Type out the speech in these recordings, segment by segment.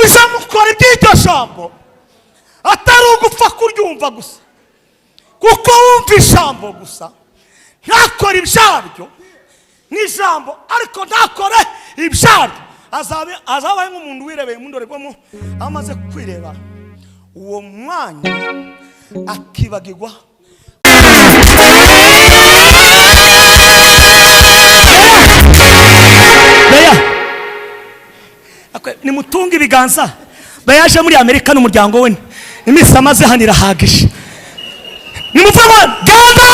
Mujye mukora iby'iryo jambo, atari ugupfa kuryumva gusa, kuko wumva ijambo gusa ntakore ibyaryo n'ijambo, ariko ntakore ibyaryo, azabaye nk'umuntu wirebeye mu ndorerwamo, amaze kwireba uwo mwanya akibagirwa. Nimutunge ibiganza. Bayaje muri Amerika n'umuryango we, iminsi amaze hano irahagije. Nimuve ngo genda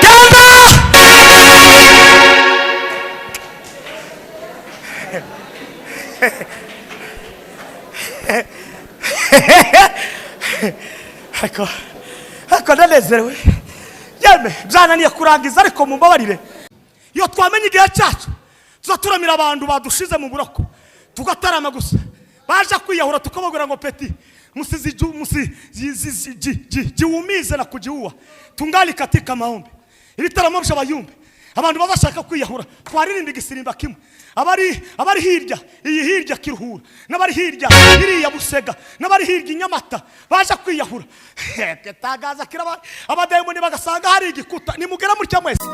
genda. Ariko ndanezerewe yeme, byananiye kurangiza, ariko mumbabarire. Iyo twamenye igihe cyacu tuzaturamira abantu badushize mu buroko, tugatarama gusa, baje kwiyahura tukababwira ngo peti musijiumize na kujiua, tungali katika maombi. Ibitaramo by'abayumbe, abantu bazashaka kwiyahura, twaririmba igisirimba kimwe, abari hirya iyi hirya Kiruhura, n'abari hirya iriya Busega, n'abari hirya Inyamata baje kwiyahura. Tangaza kiraba abadayimoni bagasanga hari igikuta. Nimugera mutya mwese.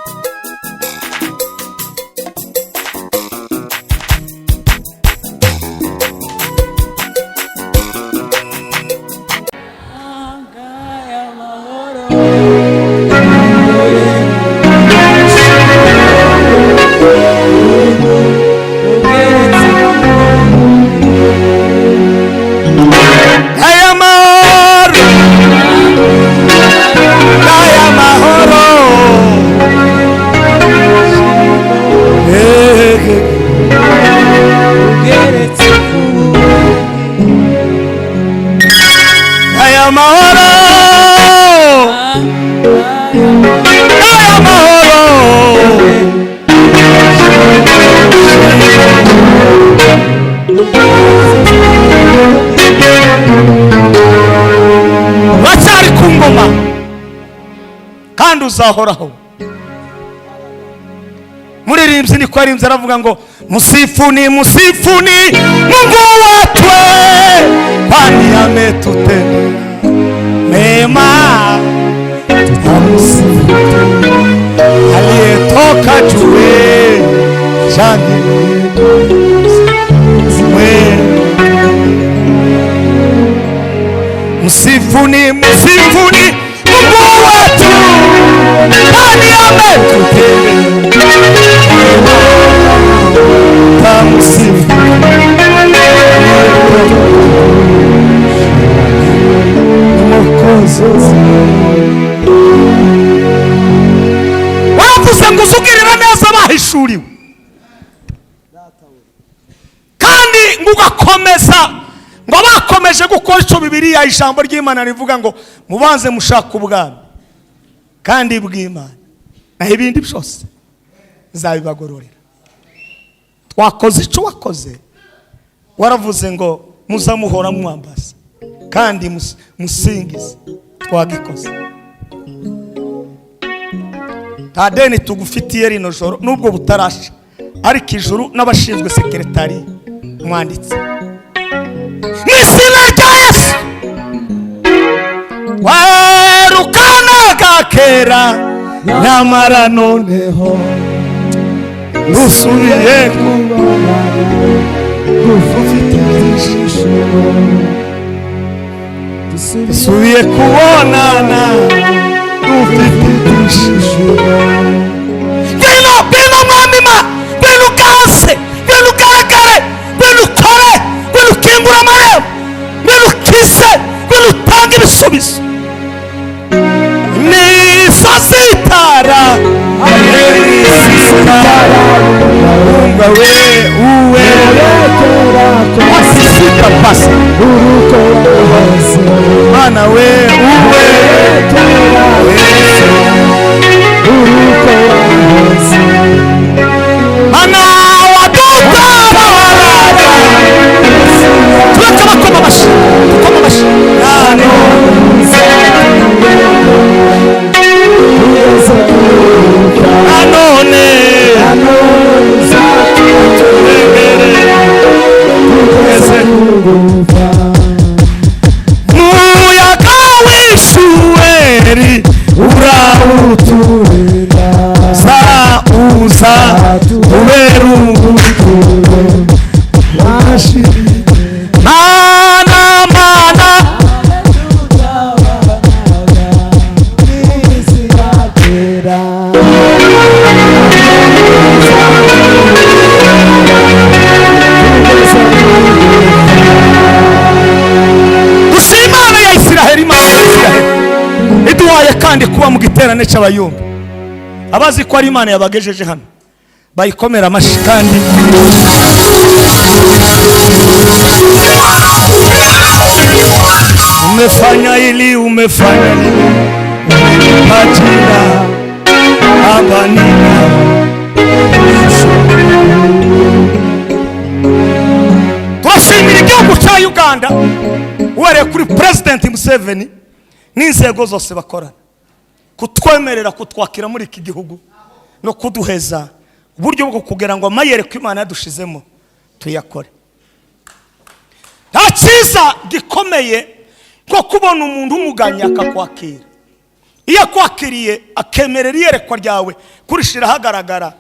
Kandi uzahoraho. Muririmbyi niko arimbye, aravuga ngo musifuni musifuni Mungu watwe, kwani ametutendea mema, tutamsifu aliyetoka juu shangilie. Msifuni musifuni Mungu wetu, kwani ametutendea mema, tutamsifu Mwokozi. Wavuze ngo uzugirira neza abahishuriwe, kandi ngo ugakomeza, ngo bakomeje gukora icyo Bibiliya ijambo ry'Imana rivuga ngo mubanze mushaka ubwami kandi bw'Imana, naho ibindi byose nzabibagororera. Twakoze icyo wakoze, waravuze ngo muzamuhora mwambaza kandi musingize, twagikoze. Nta deni tugufitiye rino joro nubwo butarasha, ariko ijuru n'abashinzwe sekretari mwanditse mw'izina rya Yesu. Warukanaga kera nyamara noneho dusubiye kubona, dufite ibyishimo, dusubiye kubonana, dufite ibyishimo. Ngwino ngwino mwami ma, ngwino uganze, ngwino ugaragare, ngwino ukore, ngwino ukingure amarembo, ngwino ukize, ngwino utange ibisubizo. Imisozi itara umva we uwe wasisita pasi mana we uwe mana wadutabara. Tureka bakoma amashyi, dukoma amashyi. Nanone turebere. Kubera ubuturo Mana, Mana. Gusa Imana ya Isiraheli, Imana ya Isiraheli iduhaye kandi kuba mu giterane cy'abayumbi. Abazi ko ari Imana yabagejeje hano bayikomera amashyi. Kandi umefanya ili, umefanya lile, umenipa jina Baba, nina. Turashimira igihugu cya Uganda, uhereye kuri President Museveni n'inzego zose bakorana, kutwemerera kutwakira muri iki gihugu no kuduheza uburyo bwo kugira ngo amayereko Imana yadushizemo tuyakore. Nta cyiza gikomeye nko kubona umuntu umuganya akakwakira. Iyo akwakiriye, akemerera iyerekwa ryawe kurishira ahagaragara,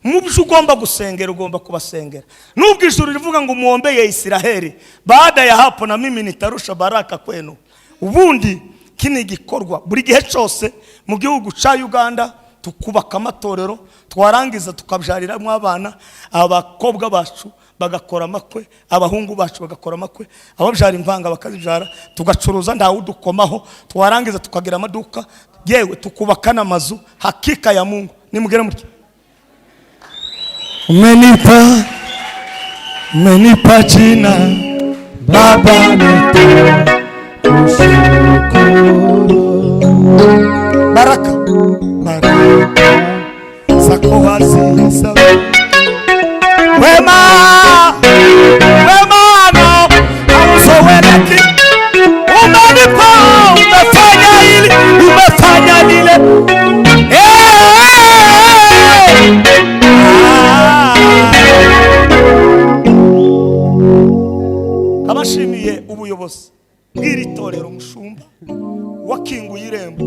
mu byo ugomba gusengera ugomba kubasengera. Nubwo ijuru rivuga ngo muombeye Isiraheli, baada ya hapo na mimi nitarusha baraka kwenu. Ubundi kini gikorwa buri gihe cyose mu gihugu cya Uganda, tukubaka amatorero, twarangiza tukabyariramo abana. Abakobwa bacu bagakora amakwe, abahungu bacu bagakora amakwe, ababyara imvanga bakazibyara, tugacuruza ntawudukomaho, twarangiza tukagira amaduka, yewe tukubaka n'amazu. Hakika ya Mungu, nimugere mutya. Umenipa, umenipa jina Baba, baraka, baraka zako hazihesabu. Wema, wema hauzoeleki. Umenipa, umefanya hili, umefanya lile. Eh! Ah. Abashimiye ubuyobozi bw'iri torero, umushumba wakinguye irembo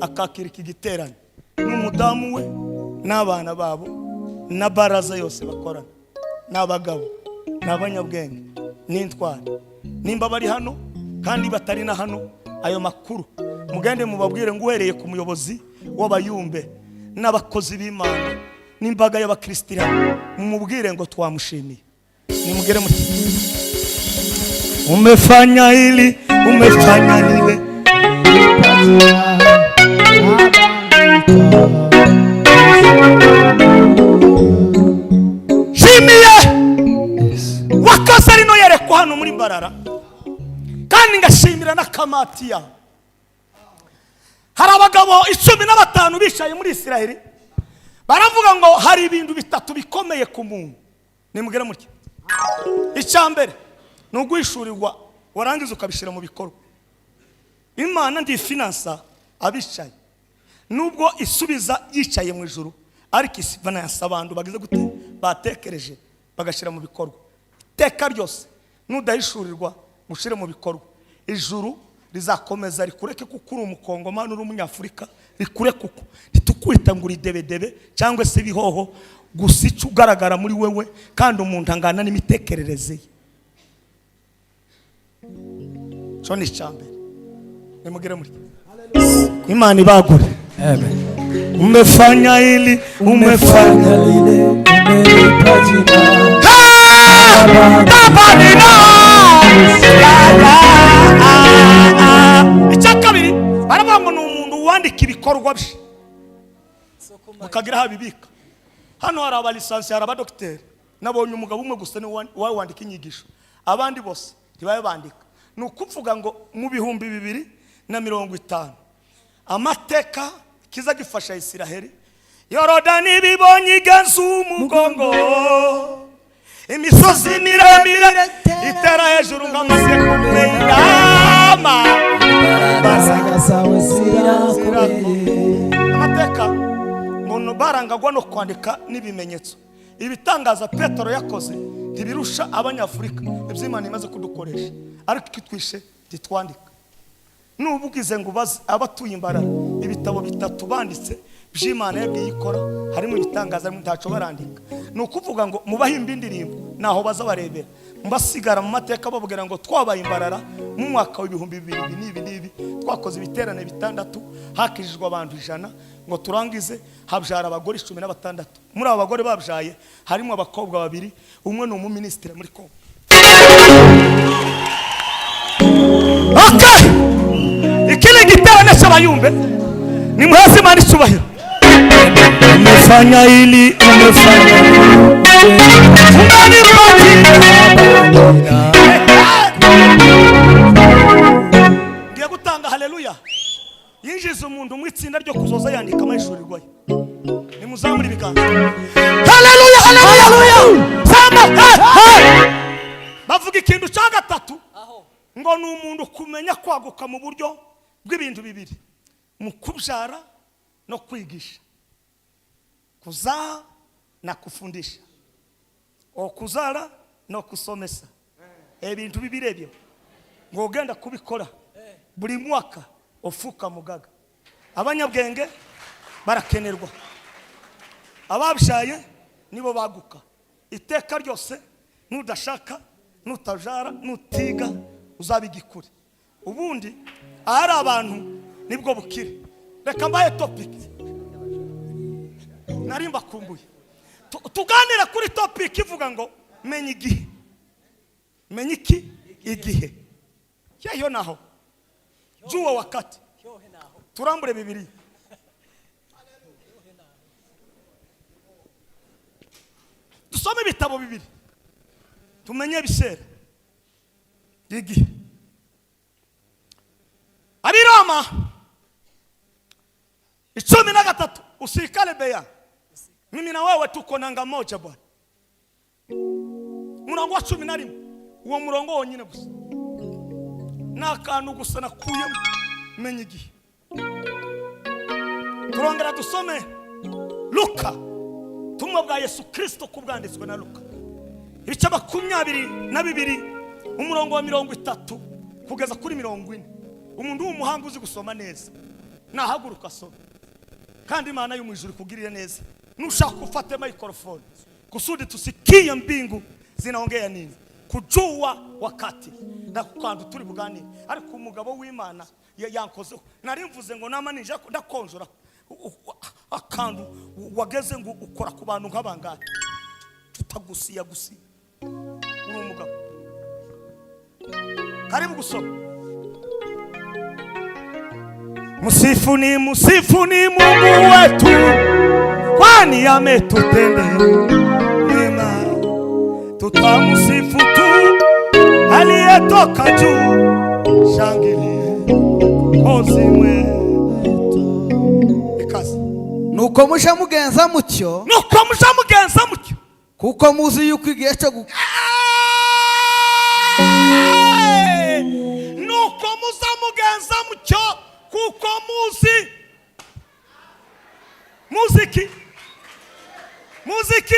akakira iki giterane n'umudamu we n'abana babo na baraza yose bakorana, n'abagabo n'abanyabwenge n'intwari. Nimba bari hano kandi batari na hano, ayo makuru mugende mubabwire ngo uhereye ku muyobozi w'abayumbe n'abakozi b'Imana n'imbaga y'abakristiano, mumubwire ngo twamushimiye. Nimugere muti umefanya hili, umefanya lile. Shimiye wakoze rino yerekwa hano muri Mbarara, kandi ngashimira n'akamati yawe. Hari abagabo 15 bicaye muri Isiraheli, baravuga ngo hari ibintu bitatu bikomeye ku muntu. Nimugere mutya: icya mbere ni uguhishurirwa, warangiza ukabishyira mu bikorwa. Imana ndifinansa abicaye, nubwo isubiza yicaye mu ijuru, ariko isifinansa abantu bagize gute? Batekereje bagashyira mu bikorwa. Iteka ryose nudahishurirwa mushyire mu bikorwa, ijuru rizakomeza rikureke, kuko uri umukongomani, uri umunyafurika, rikureke uko ntitukwita ngo uri debedebe cyangwa se ibihoho. Gusa icyo ugaragara muri wewe, kandi umuntu angana n'imitekerereze ye. Cyo ni icya mbere. Nimugere muri Imana ibagure. Amen. Umefanya hili, umefanya lile, umenipa jina. Baba nina. Icya kabiri baravuga ngo ni umuntu wandika ibikorwa bye mukagira aho abibika. Hano hari abalisansi, hari abadogiteri. Nabonye umugabo umwe gusa niwe wawe wandika inyigisho, abandi bose ntibabe bandika. Ni ukuvuga ngo mu 2050 amateka kiza gifasha Isiraheli. Yorodani bibonye igenza umugongo, imisozi miremire itera hejuru nk'amasekurume y'intama. Imbaraga zawe zirakomeye. Amateka ngo barangagwa no kwandika n'ibimenyetso. Ibitangaza Petero yakoze ntibirusha abanyafurika iby'Imana imaze kudukoresha, ariko ikitwishe ntitwandika. Nuba ugize ngo ubaze abatuye Imbarara, ibitabo bitatu banditse By'Imana yagiye ikora, harimo ibitangaza, harimo ntaco barandika. Ni ukuvuga ngo mubahimba indirimbo naho baza barebera, mbasigara mu mateka bababwira ngo twabaye imbarara mu mwaka w'2000 ibi n'ibi n'ibi, twakoze ibiterane 6, hakijijwe abantu 100, ngo turangize habyara abagore 16. Muri abo bagore babyaye harimo abakobwa 2, umwe ni umuminisitiri muri Kongo. Okay, iki ni igiterane cy'abayumbe, ni muheze Imana icyubahiro. Umefanya ili umefanya umenipatia. Ngiye gutanga haleluya yinjiza umuntu mu itsinda ryo kuzoza yandika amashurirwa ye. Nimuzamure ibiganza. Haleluya, haleluya. Samba. Bavuga ikintu cya gatatu ngo ni umuntu kumenya kwaguka mu buryo bw'ibintu bibiri, mu kubyara no kwigisha, kuzaa na kufundisha, okuzara no kusomesa. Ebintu bibiri ebyo ng'ogenda kubikora buri mwaka ofuka mugaga. Abanyabwenge barakenerwa, ababyaye nibo baguka iteka ryose. Nudashaka, nutajara, nutiga uzaba igikure. Ubundi ahari abantu nibwo bukire. Reka mbaye topic nari mbakumbuye, tuganira kuri topic ivuga ngo menya igihe. Menya iki? Igihe. Yeyo naho jua wakati. Turambure Bibiliya, dusome ibitabo bibiri tumenye bisera igihe. Ab'i Roma 13. Usikale beya, mimi na wewe tuko nanga moja bwana. Murongo wa 11, uwo murongo wonyine gusa ni akantu gusa nakuyemo menya igihe. Turongera dusome Luka, tumwe bwa Yesu Kristo kubwanditswe na Luka, ibice 22, umurongo wa 30 kugeza kuri 40. Umuntu w'umuhanga uzi gusoma neza nahaguruka asome, kandi Imana yo mu ijuru ikugirire neza. Nushaka ufate microphone kusudi tusikie mbingu zinaongea nini, kujua wakati na kukantu turi buganire. Ariko umugabo w'Imana yankozeho, nari mvuze ngo nama ninja ndakonjora akantu wageze ngo ukora ku bantu nk'abangahe tutagusiya gusiya. Uri umugabo, karibu gusoma. Msifuni, msifuni Mungu wetu, kwani ametutendea mema. Tutamsifu tu aliyetoka juu, shangilie Mwokozi wetu. Ikaze. Nuko muje mugenza mutyo, Nuko muja mugenza mutyo, kuko muzi yuko igihe cyo Nuko muza mugenza mutyo kuko muzi muziki muziki.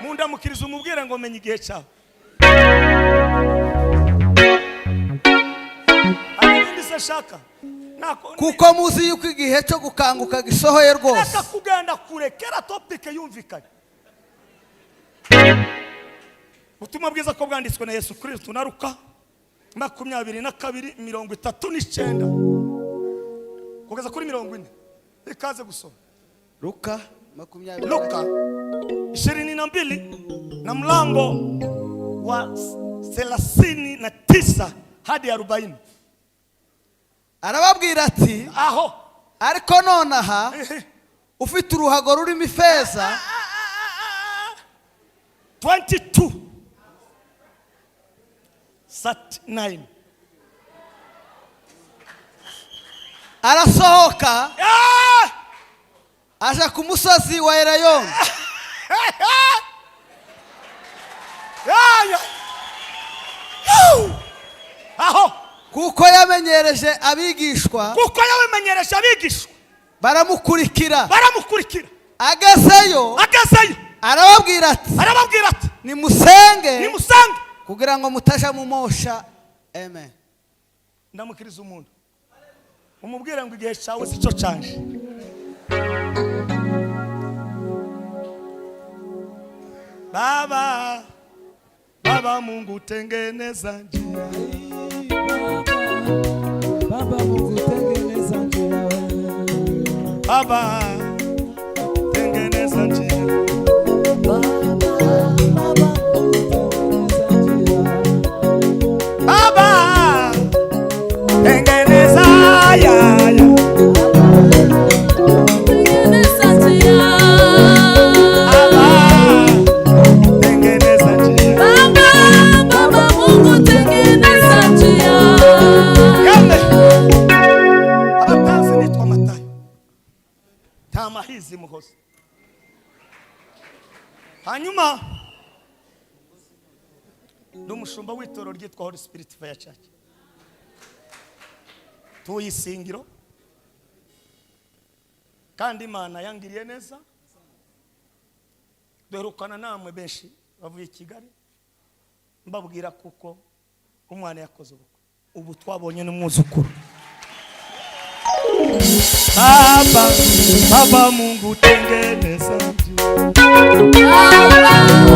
Mundamukiriza umubwire ngo menya igihe cyawe. Hari ibindi se shaka kuko muzi yuko igihe cyo gukanguka gisohoye rwose. Reka kugenda kure, kera topic yumvikanye. Ubutumwa bwiza ko bwanditswe na Yesu Kristo na Luka 22 39 kugeza kuri 40. Ikaze gusoma. Luka 20. Luka 22 na mlango wa 39 hadi 40. Arababwira ati, Aho ariko nonaha ufite uruhago rurimo ifeza 22 39. Arasohoka aja ku musozi wa Elayono. Aho kuko yamenyereje abigishwa, kuko yabimenyereje abigishwa, baramukurikira. Baramukurikira. Agezeyo, Agezeyo, arababwira ati, arababwira ati, nimusenge, nimusange, kugira ngo mutaja mumosha. Amen. Ndamukiriza umuntu umubwire ngo igihe cyawe si cyo canje. Baba, Baba Mungu tengeneza njia. Baba Mungu tengeneza njia. Baba tengeneza njia. Baba, Baba Mungu tengeneza njia. Baba tengeneza ya ya. Tengeneza njia. Baba tengeneza njia. Baba, Baba Mungu tengeneza njia. Yame. Abatazi nitwa Matayo. Tamahizi Muhozi. Hanyuma ndi umushumba w'itorero ryitwa Holy Spirit Fire Church. Tuye Isingiro. Kandi Imana yangiriye neza. Duherukana namwe benshi bavuye i Kigali mbabwira kuko umwana yakoze ubukwe. Ubu twabonye n'umwuzukuru. Baba, Baba Mungu tengeneza njia. Baba,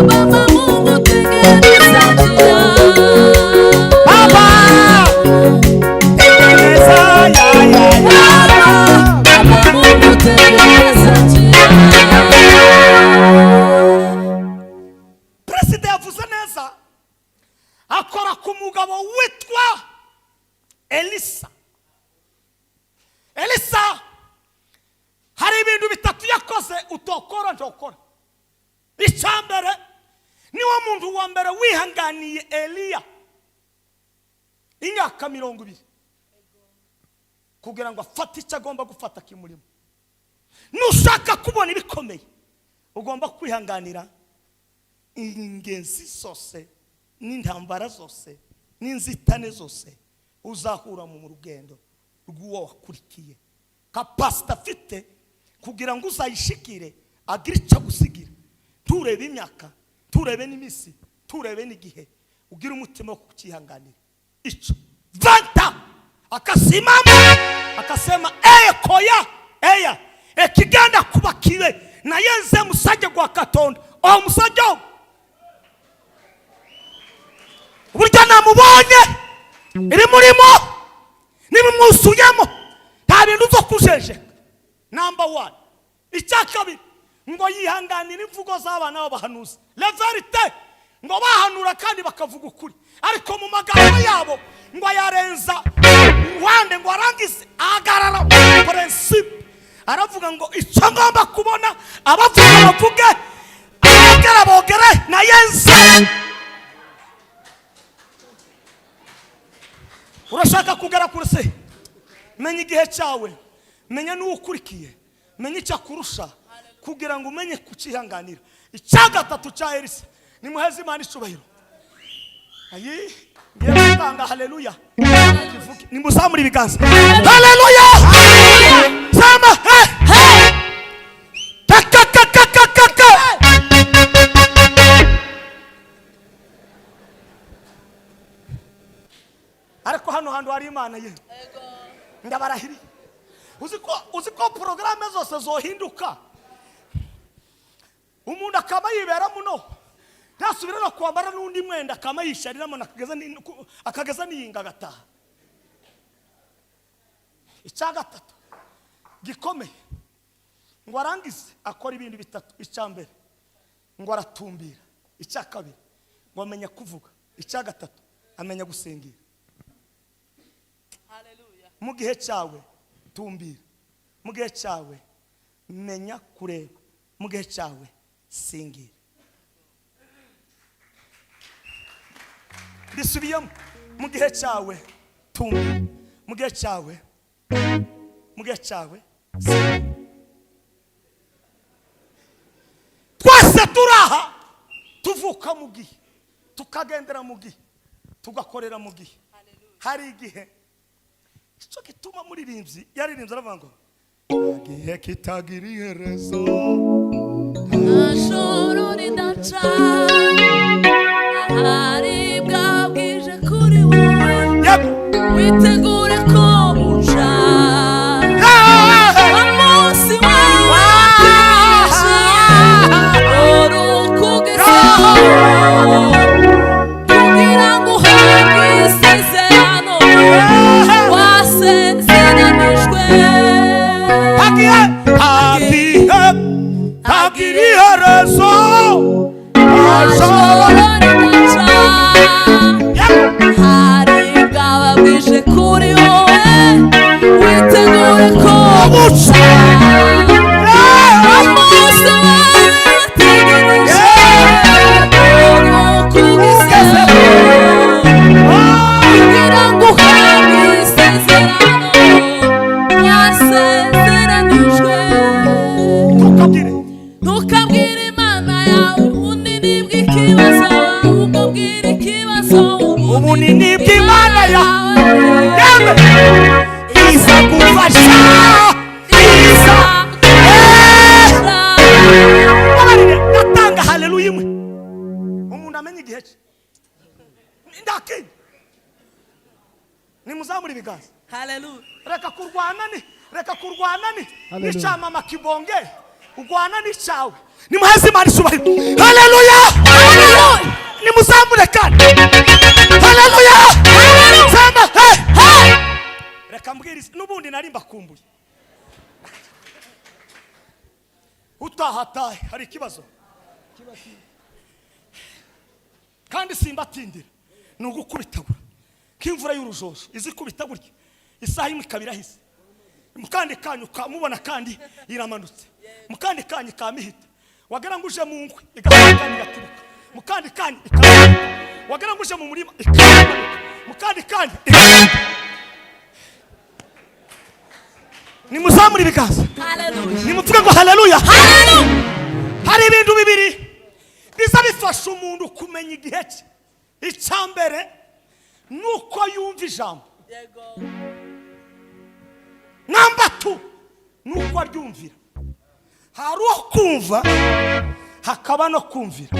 Baba Mungu tengeneza njia. Baba tengeneza ya ya ya. Baba, Baba Mungu tengeneza njia. Perezida yavuze neza akora ku mugabo witwa Elisa. Elisa hari ibintu bitatu yakoze utokora ntokora. Icya mbere, niwo muntu wa mbere wihanganiye Eliya imyaka 20 kugira ngo afate icyo agomba gufata kimurimo. Nushaka kubona ibikomeye ugomba kwihanganira ingenzi zose n'intambara zose n'inzitane zose uzahura mu rugendo rw'uwo wakurikiye. Capacité afite kugira ngo uzayishikire agire icyo agusigira. Nturebe imyaka, nturebe n'iminsi, nturebe n'igihe, ugire umutima wo kucyihanganira icyo vanta. Akasimama akasema, eye koya eya ekigenda kuba kibe, naye nze musajja gwa Katonda, omusajja ogwo uburyo namubonye ibimurimo n'ibimwuzuyemo nta bintu byo kujejeka. Number one. Icya kabiri, ngo yihanganire imvugo z'abana b'abahanuzi, la vérité, ngo bahanura kandi bakavuga ukuri, ariko mu magambo yabo ngo ayarenza uruhande, ngo arangize ahagarara principe, aravuga ngo icyo ngomba kubona, abavuga bavuge, abogera bogere, naye nze. Urashaka kugera kure se? Menya igihe cyawe, menya n'uwo ukurikiye, menya icyo akurusha kugira ngo umenye kucyihanganira. Icya gatatu cya Elisa, nimuheze Imana icubahiro. Ayi, ngiye gutanga haleluya. Kivuge, nimuzamure ibiganza. Haleluya, sema he ka ka ka ka ka ka. Ariko hano hantu hari Imana ye, ndabarahiriye. Uzi ko porogaramu zose zohinduka, umuntu akaba yibera muno, ntasubira no kwambara n'undi mwenda, akaba yishariramo akageza niyinga agataha. Icya gatatu gikomeye, ngo arangize akora ibintu bitatu. Icya mbere, ngo aratumbira. Icya kabiri, ngo amenya kuvuga. Icya gatatu, amenya gusingira. Mu gihe cyawe tumbira, mu gihe cyawe menya kureba, mu gihe cyawe singira. Bisubiyemo: mu gihe cyawe tumbira, mu gihe cyawe singira. Twese turaha tuvuka mu gihe, tukagendera mu gihe, tugakorera mu gihe. Hari igihe icyo gituma muririmbyi yaririmbye aravuga ngo nta gihe kitagira iherezo. Nta joro ridaca, ahari bwabwije kuri wowe. Yego. Witegure ko buca umunsi wawe. ikibazo, ahubwo mbwira ikibazo. Ubunini bw'Imana yawe iza gufasha, iza. Babarire, ndatanga haleluya imwe, umuntu amenya igihe cye. Ndakindi nimuzamure ibiganza. Hallelujah. Reka kurwana ni, reka kurwana ni Hallelujah. n'icamama kibonge, urwana n'icyawe. Nimuheze Imana icyubahiro. Haleluya! Nimuzamure kandi haleluya. Sema hey, hey. Reka mbwirize n'ubundi nari mbakumbuye. Utahatahe hari ikibazo kandi simbatindira, ni ugukubitagura k'imvura y'urujojo izikubita gutya, isaha imwe ikaba irahise, mu kandi kanyu ukamubona kandi iramanutse, mu kandi kanyu ikamihita, wagira ngo uje mu nkwi igahita kandi igatibuka, mu kandi kanyu ikamanuka, wagira ngo uje mu murima ikamanuka, mu kandi kanyu ikamanuka. Nimuzamure ibiganza. Hallelujah. Nimuvuge ngo haleluya. Hallelujah. Hari ibintu bibiri biza bifasha umuntu kumenya igihe cye. Icya mbere ni uko yumva ijambo. Yego. Number 2 ni uko aryumvira. Hari uwo kumva hakaba no kumvira.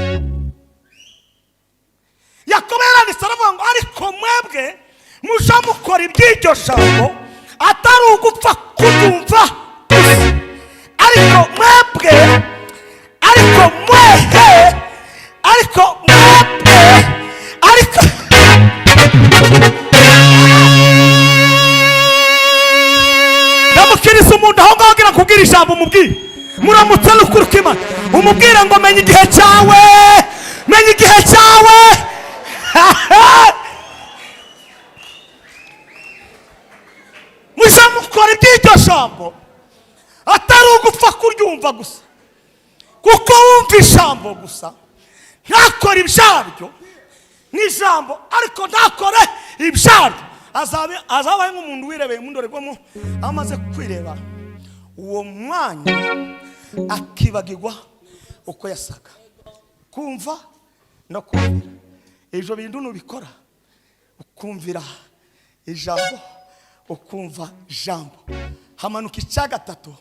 Yakobo yaranditse aravuga ngo ariko mwebwe muja mukora iby'iryo jambo, atari ugupfa kuryumva gusa, ariko mwebwe, ariko mwehe, ariko mwebwe, ariko ndamukiriza umuntu aho ngaho agira kubwira ijambo, umubwire muramutse n'ukuri kw'Imana, umubwire ngo menya igihe cyawe, menya igihe cyawe. Mujye mukora iby'iryo jambo, atari ugupfa kuryumva gusa, kuko wumva ijambo gusa ntakore ibyaryo n'ijambo, ariko ntakore ibyaryo, azabaye nk'umuntu wirebeye mu ndorerwamo, amaze kwireba uwo mwanya akibagirwa uko yasaga. Kumva no kumvira, ibyo bintu nubikora, ukumvira ijambo, ukumva ijambo, hamanuka icya gatatu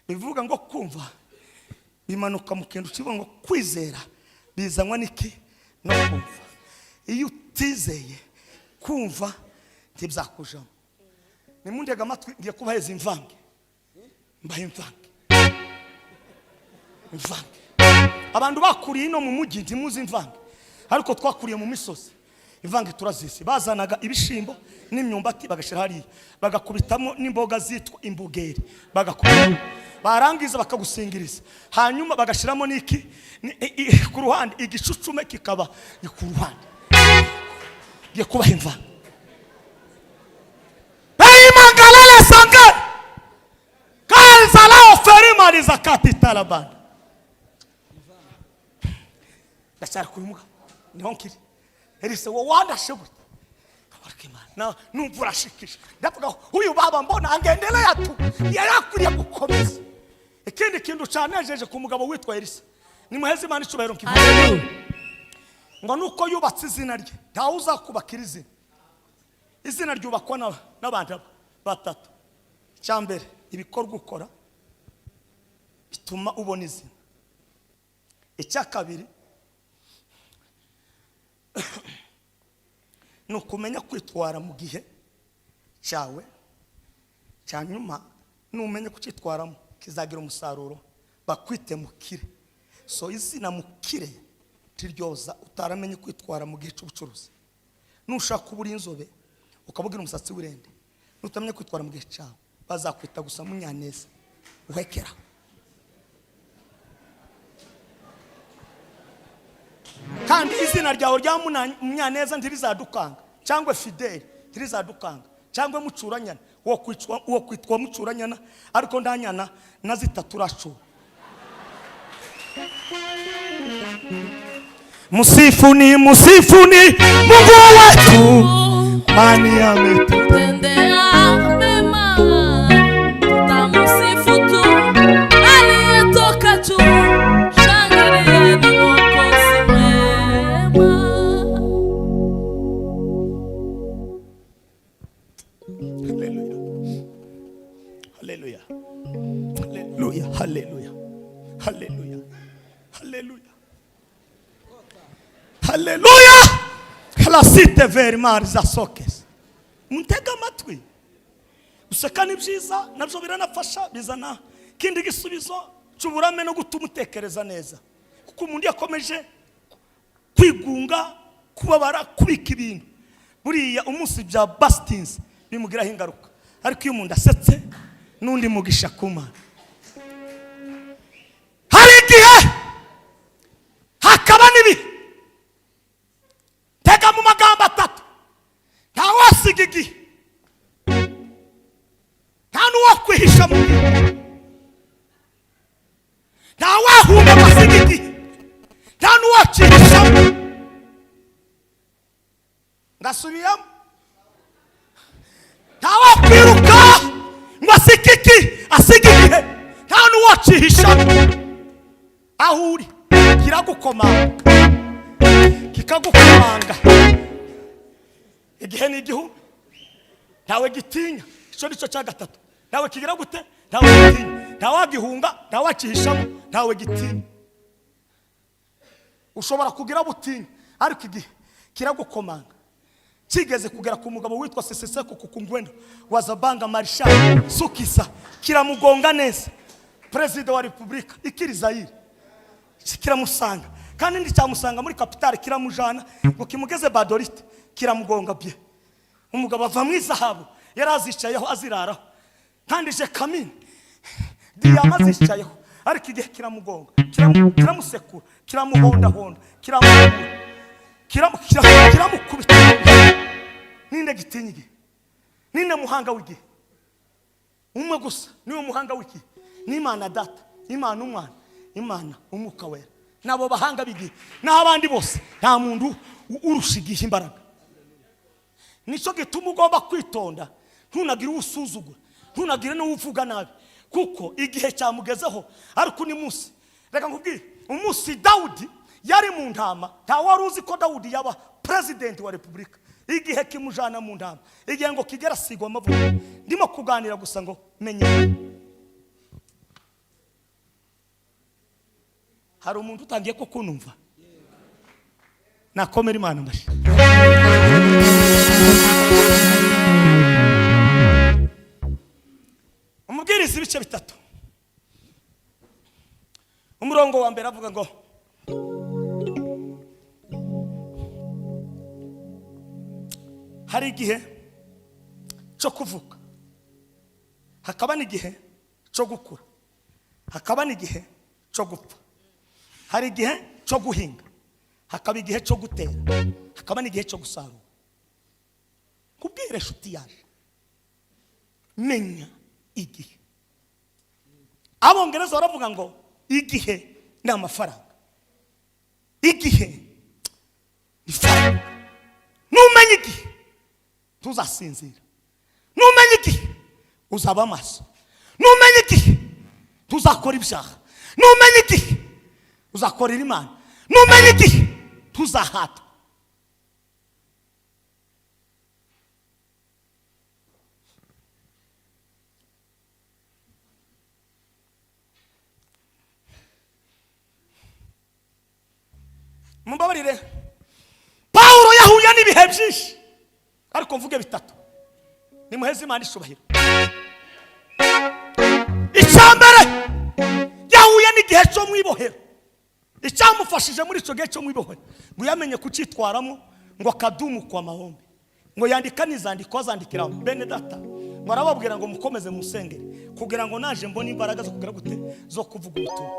bivuga ngo kumva bimanuka mu kintu kivuga ngo kwizera bizanwa n'iki? No kumva. Iyo utizeye, kumva ntibyakujamo. Nimundega amatwi, ngiye kubaheza imvange, mbahe imvange, imvange. Abantu bakuriye ino mu mujyi ntimuzi imvange, ariko twakuriye mu misozi imvange turazizi. Bazanaga ibishimbo n'imyumbati bagashyira hariya, bagakubitamo n'imboga zitwa imbugeri, bagakubita, barangiza bakagusingiriza, hanyuma bagashyiramo n'iki ku ruhande, igicucume kikaba ku ruhande. Ngiye kubaha imvange. Beimangalele sange kanzala oferimaliza katitalabanda. Ndacyari kuri mugabo niho nkiri. Elise, wowe wandashe gute? Na numva urashikisha, ndavuga uyu baba mbona angendelea tu, yarakwiriye gukomeza. Ikindi kintu canejeje ku mugabo witwa Elisa, nimuheze Imana icubahiro nkivuga ngo nuko yubatse izina rye. Ntawe uzakubakira izina, izina ryubakwa n'abantu batatu. Icya mbere, ibikorwa ukora bituma ubona izina. Icya kabiri ni ukumenya kwitwara mu gihe cyawe cya nyuma. Numenya kucyitwaramo kizagira umusaruro, bakwite mukire. So izina mukire tiryoza utaramenye kwitwara mu gihe cy'ubucuruzi. Nushaka uba uri inzobe ukabugira umusatsi w'irende, nutamenya kwitwara mu gihe cyawe bazakwita gusa Munyaneza uhekera. Kandi izina ryawe rya Munyaneza ntirizadukanga, cyangwa Fideli ntirizadukanga, cyangwa Mucuranyana. Uwo kwitwa Mucuranyana, ariko ndanyana na zitatu uracura. Msifuni, msifuni Mungu wetu, kwani ametutendea mema. Tutamusifu tu aliyetoka juu, shangilieni Mwokozi wetu. Haleluya! Lasite verimari za sokesi. Mutega amatwi. Guseka ni byiza, nabyo biranafasha, bizana ikindi gisubizo cy'uburame no gutuma utekereza neza, kuko umuntu yakomeje kwigunga, kubabara, kubika ibintu, buriya umunsi bya basitinzi bimugiraho ingaruka. Ariko iyo umuntu asetse n'undi mugisha ku Mana. Hari igihe hakaba n'ibihe. Tega mu magambo atatu: ntawasiga igihe, nta n'uwakwihisha mu gihe, ntawahunga ngo asige igihe, nta n'uwakihishamo. Ndasubiramo: ntawakwiruka ngo asige iki, asige igihe, nta n'uwakihishamo. Aho uri kiragukomanga, kikagukomanga. Igihe ni igihumbi, ntawe gitinya. Icyo ni cyo cya gatatu. Ntawe kigira gute? Ntawe gitinya, ntawagihunga, ntawakihishamo, ntawe gitinya. Ushobora kugira butinya, ariko igihe kiragukomanga. Kigeze kugera ku mugabo witwa Seseseko Kukungwendo wa Zabanga Marshal Sukisa, kiramugonga neza, perezida wa repubulika ikiri Zayire. Kiramusanga, kandi nticyamusanga muri kapitale, kiramujana ngo kimugeze Badorite, kiramugonga bye. Umugabo ava mu izahabu yari azicayeho, aziraraho, kandi je kamini diyama azicayeho, ariko igihe kiramugonga, kiramusekura, kiramuhondahonda, kiramuhura, kiramukubita. Ninde gitinya igihe? Ninde muhanga w'igihe? Umwe gusa niwe muhanga w'igihe, ni Imana Data, Imana Umwana, Imana Umwuka Wera. Nabo bahanga b'igihe. Naho abandi bose, nta muntu urusha igihe imbaraga. Nicyo gituma ugomba kwitonda, ntunagire uwo usuzugura, ntunagire n'uwo uvuga nabi, kuko igihe cyamugezeho. Ariko undi munsi, reka nkubwire, umunsi Dawudi yari mu ntama, nta wari uzi ko Dawudi yaba perezidenti wa repubulika. Igihe kimujana mu ntama, igihe ngo kigera asigwa amavuta. Ndimo kuganira gusa ngo menye hari umuntu utangiye ko kunumva. Nakomera Imana amashyi. Umubwiriza ibice 3, umurongo wa mbere avuga ngo: hari igihe cyo kuvuka, hakaba n'igihe cyo gukura, hakaba n'igihe cyo gupfa. Hari igihe cyo guhinga, hakaba igihe cyo gutera, hakaba n'igihe cyo gusarura. Kubwira inshuti yaje, menya igihe. Abongereza baravuga ngo igihe ni amafaranga, igihe ni faranga. Numenya igihe ntuzasinzira, numenya igihe uzaba amaso, numenya igihe ntuzakora ibyaha, numenya igihe uzakorera Imana, numenya igihe ntuzahata. Mumbabarire, Pawulo yahuye n'ibihe byinshi, ariko mvuge bitatu nimuheze Imana ishubahiro. Icya mbere, yahuye n'igihe cyo mu ibohero. Icyamufashije muri icyo gihe cyo mu ibohero, ngo yamenye kucyitwaramo, ngo akadumu kwa mahombe, ngo yandika n'izandiko azandikira bene data, ngo arababwira ngo mukomeze musengere kugira ngo naje mbone imbaraga zo kugira gute, zo kuvuga ubutumwa.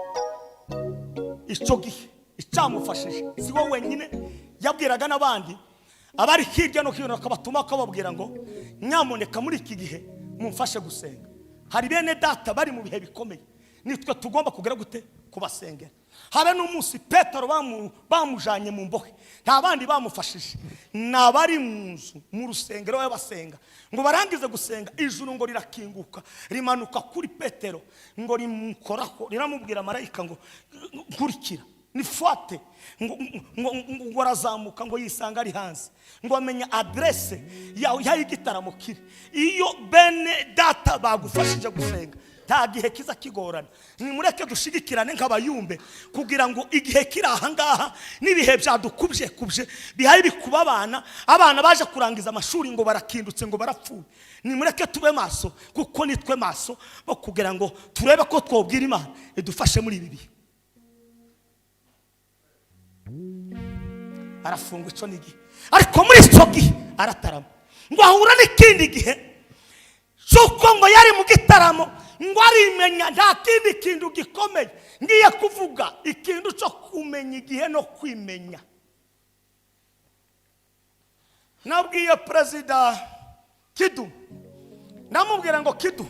Icyo gihe icyamufashije, si wowe wenyine, yabwiraga n'abandi abari hirya no hino, akabatuma akababwira ngo nyamuneka muri iki gihe mumfashe gusenga. Hari bene data bari mu bihe bikomeye, nitwe tugomba kugira gute, kubasengera. Habe n'umunsi Petero bamujanye mu mbohe, nta bandi bamufashije, ni abari mu nzu mu rusengero basenga. Ngo barangize gusenga, ijuru ngo rirakinguka, rimanuka kuri Petero, ngo rimukoraho, riramubwira marayika ngo nkurikira, nifuate. Ngo arazamuka, ngo yisanga ari hanze, ngo amenya adresse yaho y'igitaramo kiri. Iyo bene data bagufashije gusenga, Nta gihe kiza kigorana. Nimureke dushigikirane nk'abayumbe kugira ngo igihe kiri aha ngaha n'ibihe byadukubye kubye bihaye bikuba abana, abana baje kurangiza amashuri ngo barakindutse ngo barapfuye. Nimureke tube maso, kuko nitwe maso bo kugira ngo turebe ko twobwira Imana idufashe muri ibi bihe. Arafungwa ico n'igihe, ariko muri ico gihe aratarama ngo ahura n'ikindi gihe cy'uko ngo yari mu gitaramo ngo arimenya. Nta kindi kintu gikomeye ngiye kuvuga, ikintu cyo kumenya igihe no kwimenya. Nabwiye Perezida Kidu, ndamubwira ngo Kidu,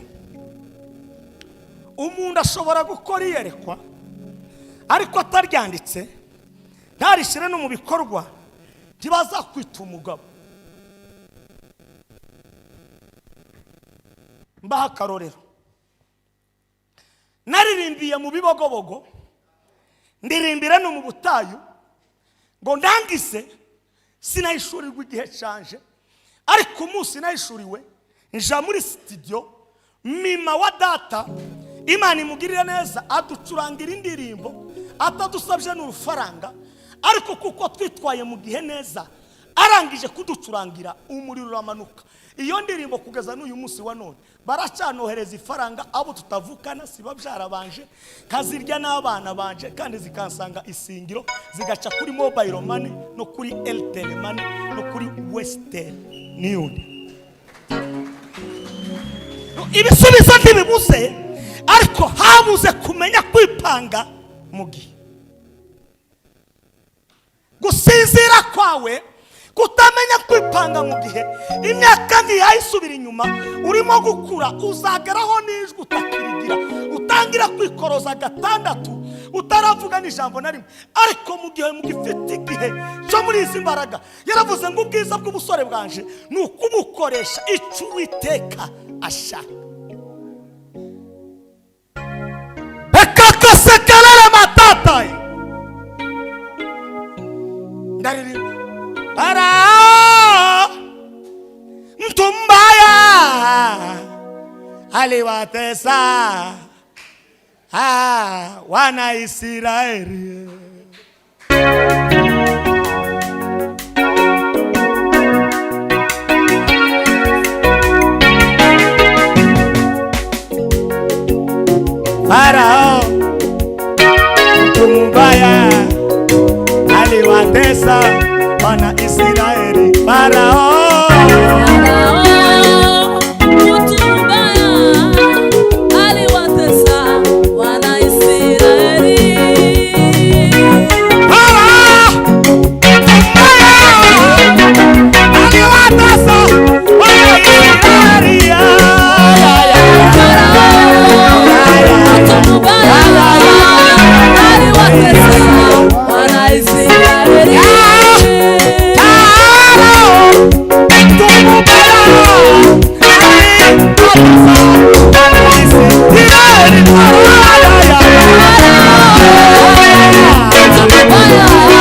umuntu ashobora gukora iyerekwa ariko ataryanditse ntarishyire no mu bikorwa, ntibazakwita umugabo. Mbaha akarorero, naririmbiye mu Bibogobogo, ndirimbira no mu butayu, ngo ndangize sinahishurirwa igihe canje, ariko umunsi nahishuriwe nja muri studio, mima wa data Imana imugirire neza aducurangira indirimbo atadusabye n'urufaranga, ariko kuko twitwaye mu gihe neza, arangije kuducurangira umuriro uramanuka. Iyo ndirimbo kugeza n'uyu munsi wa none baracanohereza ifaranga abo tutavukana, si babyara banje, kazirya n'abana banje, kandi zikansanga isingiro, zigaca kuri mobile money no kuri Airtel money no kuri Western Union. Ibisubizo ntibibuze, ariko habuze kumenya kwipanga mu gihe. Gusinzira kwawe, kutamenya kwipanga mu gihe, imyaka ntiyayisubira inyuma, urimo gukura uzageraho n'ijwi utakirigira, utangira kwikoroza gatandatu utaravuga n'ijambo na rimwe. Ariko mu gihe mugifite igihe cyo muri izi mbaraga, yaravuze ngo ubwiza bw'ubusore bwanje ni ukubukoresha icyo Uwiteka ashaka. Ekakasekelele matataye ndaririmba Farao mtu mbaya aliwatesa wana Israeli. Farao mtu mbaya aliwatesa wana Israeli. Farao Farao, mtu mbaya, aliwatesa wana Israeli. Farao mtu mbaya aliwatesa wana Israeli. Farao, mtu mbaya, aliwatesa wana Israeli. Farao mtu mbaya aliwatesa wana Israeli. Mtu mbaya, aliwatesa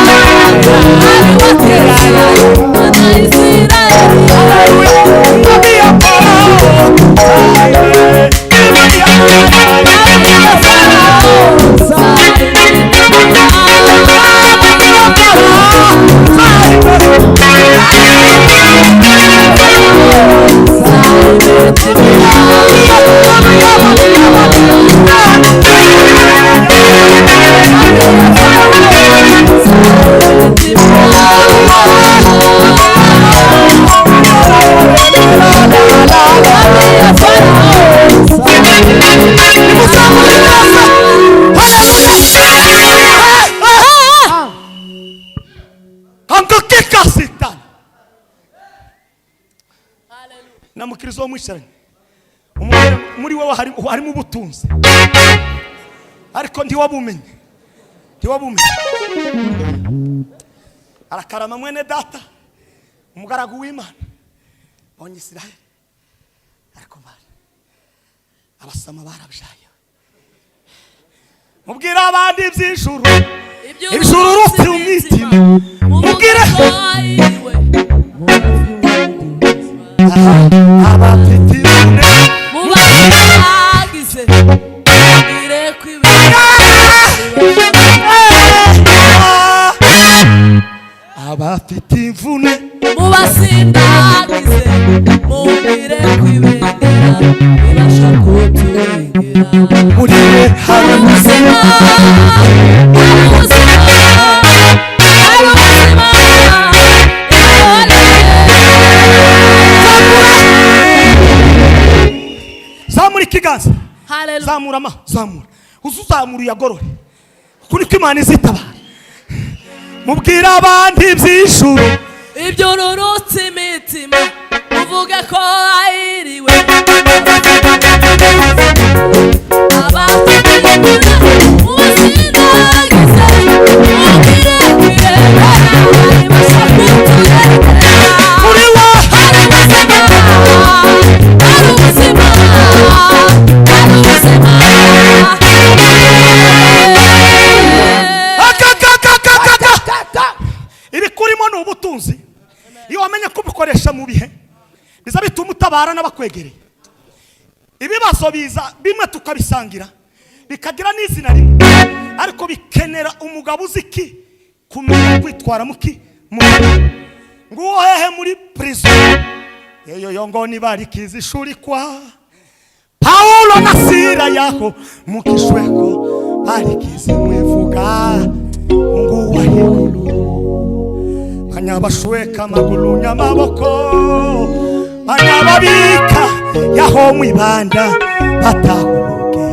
wana Israeli. Angakika sitani na mukristo wo mwicaranye umubwire muri wowe harimo ubutunzi, ariko ntiwabumenye, ntiwabumenye. Arakarama mwene data umugaragu w'Imana bonye Israeli, ariko Mana abasama barabyaye. Mubwire abandi iby'ijuru, ijuru rufite umwitima, mubwire abafite imvune. Mubagize Abafite imvune Mubasindagize, mubwire ko ibendera ribasha kuturengera. Muri we hari Hari ubuzima, hari ubuzima, hari ubuzima, Zamura ikiganza. Hallelujah. Zamura ama zamura, uze uzamura uyagorore, kuko niko Imana izitabara. Mubwire abandi iby'ijuru. Ibyo ururutse imitima, uvuge ko ayiriwe abafite ubusindagize, mubwire ko ibendera ribasha kuturengera. Muri we Hari ubuzima, hari ubuzima, hari ubuzima. Akakakakakaka. Ibikurimo ni ubutunzi. Iyo wamenye kubikoresha mu bihe biza bituma utabara n'abakwegereye. Ibibazo biza bimwe tukabisangira, bikagira n'izina rimwe, ariko bikenera umugabo uzi iki kumenya kwitwara muki mu nguwo hehe muri prison eyo yo ngo nibarikiza ishuri kwa Paulo na Sila yaho mukishweko barikize mwivuga Mungu wa higulu banyabashweka amaguru nyamaboko banyababika yaho mwibanda batahuluke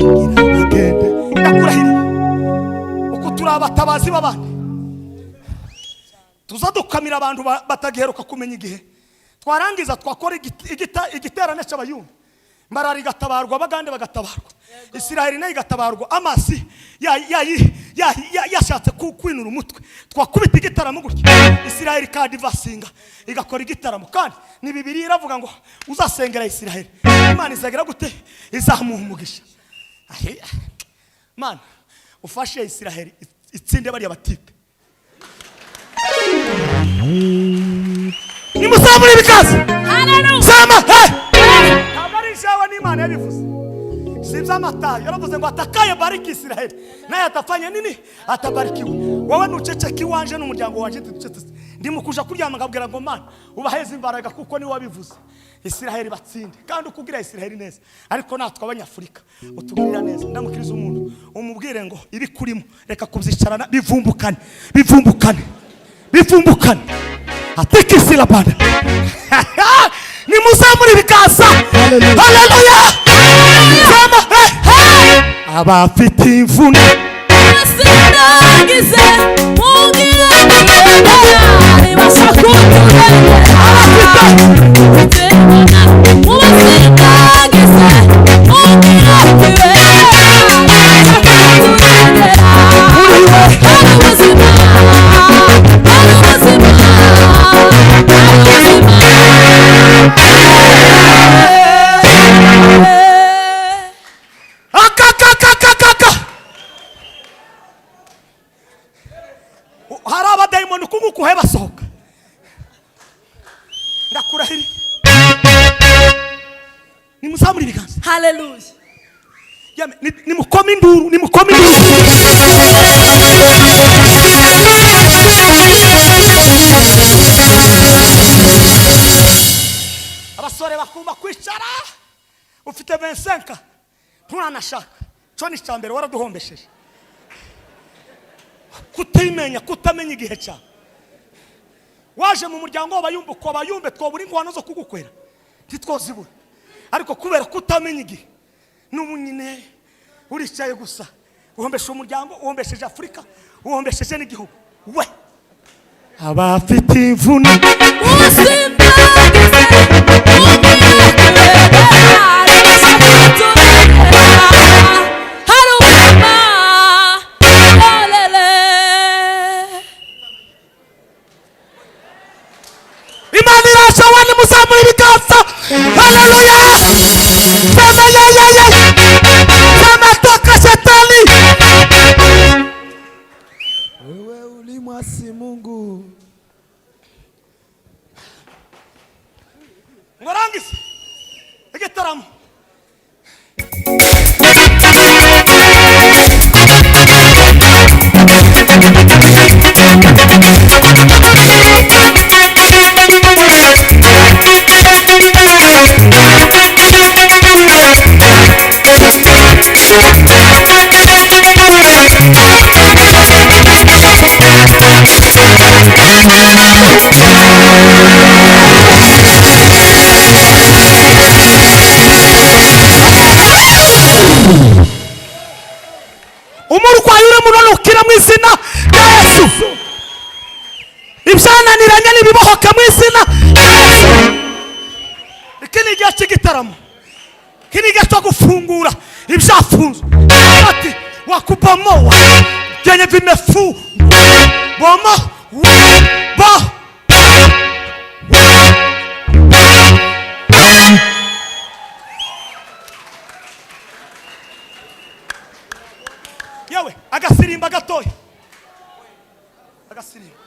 ngira bagende. Ndakurahiriye, uko turi abatabazi b'abandi, tuza dukamira abantu batagiheruka kumenya igihe. Twarangiza twakora igiterane cy'abayumva, Mbarara igatabarwa, Abagande bagatabarwa, Isiraheli nayo igatabarwa. Amasi yashatse kwinura umutwe, twakubita igitaramo gutya, Isiraheli ikadivasinga igakora igitaramo. Kandi ni Bibiliya iravuga ngo uzasengera Isiraheli, Imana izagira gute? Izamuha umugisha. Ahe, Mana ufashe Isiraheli itsinde bariya batipe. Nimuzamure ibikaze. Hallelujah. Zama he ntabwo ari jewe, n'Imana yabivuze, si iby'amatayo. Yaravuze ngo atakaye bariki Isiraheli naye atafanya nini atabarikiwe. Wowe nuceceka iwanje n'umuryango wanje ducecetse. Ndimo kuja kuryama nkabwira ngo Mana ubaheze imbaraga, kuko niwe wabivuze, Isiraheli batsinde. Kandi ukugira Isiraheli neza, ariko natwe Abanyafurika utugirira neza. Ndamukiriza umuntu, umubwire ngo ibikurimo reka kubyicarana, bivumbukane, bivumbukane, bivumbukane. Atikisirabana, nimuzamure ibiganza. Haleluya. Zama he abafite imvune. Mubasindagize, mubwire ko ibendera ribasha kuturengera. Mubasindagize, mubwire ko ibendera ribasha kuturengera. Muri we Hari ubuzima, hari ubuzima, hari ubuzima. Akakakakakaka. Hari abadayimoni uku nguku he basohoka. Ndakurahiriye, nimuzamure ibiganza. Hallelujah. Yame, nimukome induru, nimukome induru. Abasore bakumva kwicara, ufite 25 nturanashaka, cyo ni icya mbere waraduhombesheje. Kutimenya, kutamenya igihe cyawe. Waje mu muryango w'abayumbe, uko abayumbe twabura ingwano zo kugukwera ntitwozibura, ariko kubera kutamenya igihe n'ubu nyine uricaye gusa, uhombesha umuryango, uhombesheje Afurika, uhombesheje n'igihugu. We abafite imvune. Mubasindagize, mubwire ko ibendera ribasha kuturengera. Hari ubuzima, olele. Imana irasha we, nimuzamure ibiganza. Haleluya. Sema yeyeye, sema toka shetani. Wewe ulimwasi Mungu. Ngorangize igitaramo. Umurwayi urimo unanukira mu izina rya Yesu. Ibyananiranye n'ibibohoka mu izina rya Yesu. Iki ni igihe cy'igitaramo, iki ni igihe cyo gufungura ibyafunzwe. Ati wakubomoa vyenye vimefungwa, bomo bo. Yewe agasirimba gatoya, agasirimba.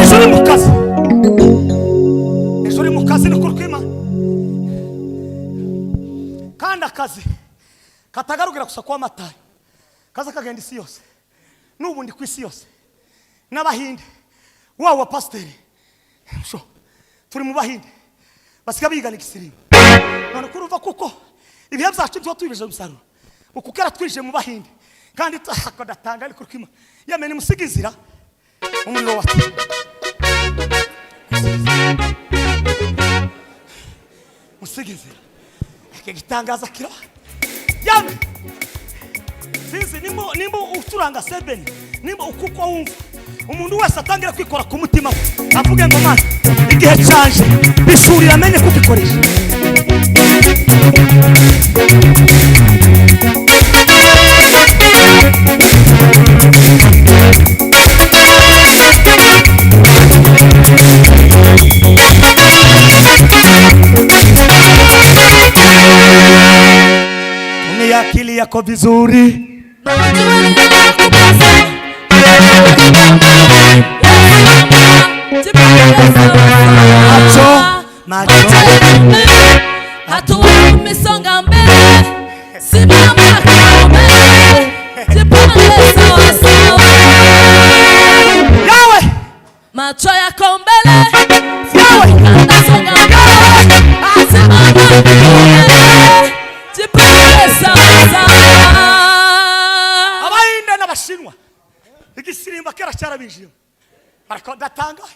Ejo uri mu kazi, ejo uri mu kazi ni kurwima, kandi akazi katagarukira gusa kuba matayo, kaza kagenda isi yose. N'ubu ndi ku isi yose n'abahinde waba wa pasiteri sho turi mu bahinde basiga bigana igisirimba. None kuruva kuko ibihe byacu tuba tubibije umusaruro uku kera twije mu bahinde kandi tudatanga ariko kurwima yamene musiga inzira umuriro wati musiga inzira. Iki gitangaza kiraba yame sinzi nimba ucuranga sebeni, nimba ukuko wumva umuntu wese atangira kwikora ku mutima we avuge ngo Mana igihe canje bishurira amenye kugikoresha. Tumia akili yako vizuri. Macho, macho. Hatua umesonga mbele, simama kiume, jipange sawa sawa. Yawe, Macho yako mbele, yawe, kanda songa mbele, simama kiume, jipange sawa sawa. Abahinde n'abashinwa igisirimba kera cyarabinjiyemo ariko ndatangaye.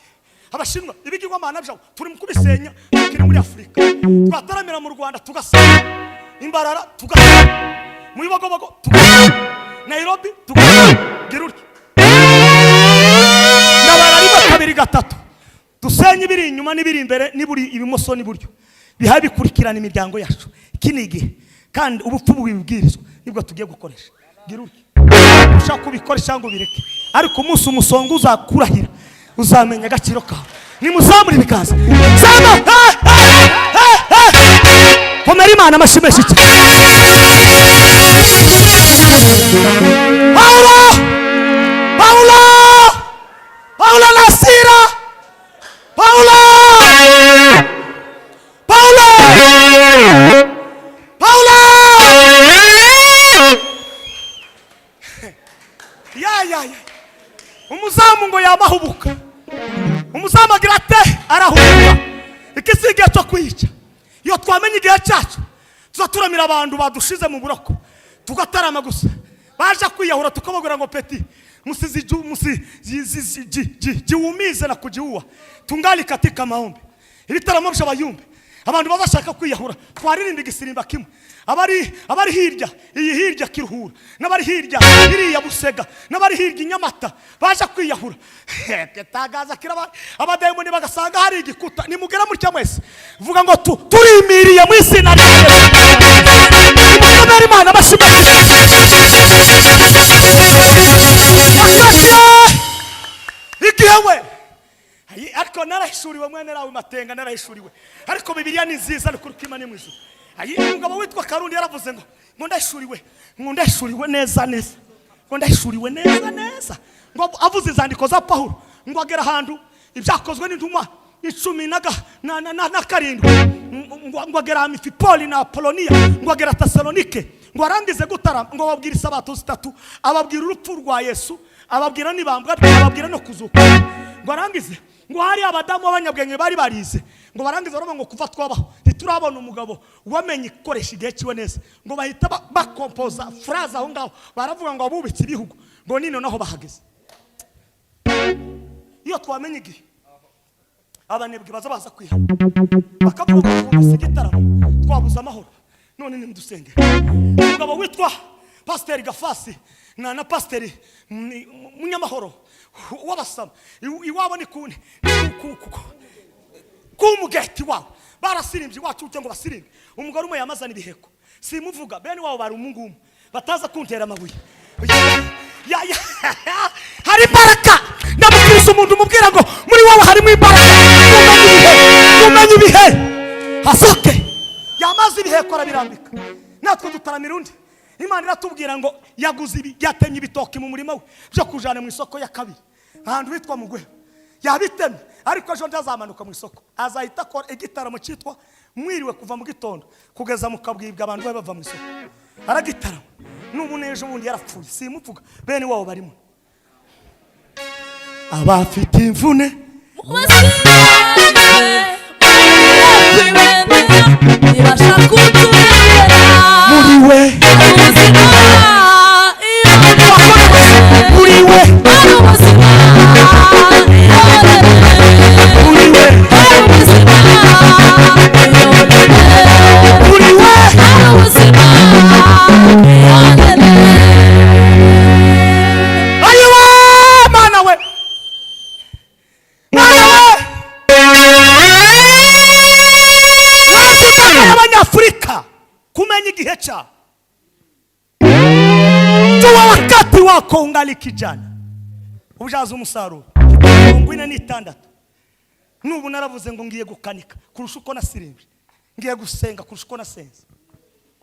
Abashinwa ibigirwamana byabo turi mu kubisenya tukiri muri Afurika. Twataramira mu Rwanda tugasenya, Imbarara tugasenya, mu Bibogobogo tugasenya, Nairobi tugasenya. Gira utya ndabara rimwe kabiri gatatu, dusenye ibiri inyuma n'ibiri imbere n'iburi ibumoso n'iburyo, bihaye bikurikirana imiryango yacu. Iki ni igihe kandi ubupfu bubibwirizwa nibwo tugiye gukoresha. Gira utya ushaka kubikora cyangwa ubireke, ariko umunsi umusonga uzakurahira uzamenya agaciro kawe. Nimuzamure ibiganza, zama komera Imana amashyi menshi cyane. Paulo, Paulo, Paulo na Sila, Paulo, Paulo, Paulo. Ya ya ya, umuzamu ngo yamahubuka, umuzamu agira ate arahubuka. Iki si igihe cyo kwica. Iyo twamenye igihe cyacu tuzaturamira abantu badushize mu buroko tugatarama gusa, baje kwiyahura tukababwira ngo peti musijiumize na kujiua, tungali katika maombi. Ibitaramo by'abayumbe abantu bazashaka kwiyahura twaririmba igisirimba kimwe. Abari hirya iyi hirya Kiruhura, n'abari hirya iriya Busega, n'abari hirya Inyamata baje kwiyahura. Tangaza kiraba abadayimoni bagasanga hari igikuta. Nimugera mutya mwese vuga ngo turimiriye mu izina rya Yesu. Nimugera Imana amashyi menshi. Ariko narahishuriwe, mwene rawe Matenga, narahishuriwe. Ariko Bibiliya ni nziza, ni ukuri kw'Imana mu ijuru. Ayi, umugabo witwa Karundi yaravuze ngo ndahishuriwe, ngo ndahishuriwe neza neza, ngo ndahishuriwe neza neza. Ngo avuze inzandiko za Pawulo, ngo agera ahantu Ibyakozwe n'Intumwa icumi na karindwi, ngo agera Amfipoli na Apoloniya, ngo agera Tesalonike, ngo arangize gutarama, ngo ababwira isabato zitatu, ababwira urupfu rwa Yesu, ababwira n'ibambwa rye, ababwira no kuzuka. Ngo arangize, ngo hari abadamu b'abanyabwenge bari barize, ngo barangize baravuga ngo kuva twabaho ntiturabona umugabo wamenye gukoresha igihe kiwe neza. Ngo bahita bakompoza phrase aho ngaho, baravuga ngo abubitse ibihugu ngo nino naho bahageze. Iyo twamenye igihe, abanebwe baza baza kwihana, bakavuga ngo twumvise igitaramo twabuze amahoro, none nimudusengere. Umugabo witwa Pasiteri Gafasi na Pasiteri Munyamahoro w'Abasama, iwabo ni ku mugeti wabo barasirimbye iwacu ujya ngo basirimbe. Umugore umwe yamazana ibiheko, simuvuga, bene wabo bari umungumu bataza kuntera amabuye. Hari imbaraga. Ndamubwiriza umuntu umubwira ngo muri wowe harimo imbaraga, umenye ibihe, umenye ibihe hasoke. Yamaze ibiheko arabirambika, natwe dutaramira undi. Imana iratubwira ngo yaguze ibi, yatemye ibitoki mu murima we byo kujana mu isoko ya kabiri ahantu hitwa Mugwe. Yabitemye, ariko ejo ntazamanuka mu isoko, azahita akora igitaramo cyitwa "Mwiriwe", kuva mu gitondo kugeza mu kabwibwa abantu babe bava mu isoko, aragitarama. N'ubu n'ejo bundi yarapfuye, simuvuga, bene wabo barimo abafite imvune. Mubasirane kwibendera ibasha kuturengera. Muri we ubuzima iyo muri we ari ubuzima iyo muri we ari ubuzima iyo muri we ari ubuzima iyo. Ayiwe, Mana we, Mana we! Imbaga y'Abanyafurika kumenya igihe cyabo. Jua wakati wako ungali kijana, ubyaza umusaruro. 46 n'ubu naravuze ngo ngiye gukanika kurusha uko nasirimbye, ngiye gusenga kurusha uko nasenze.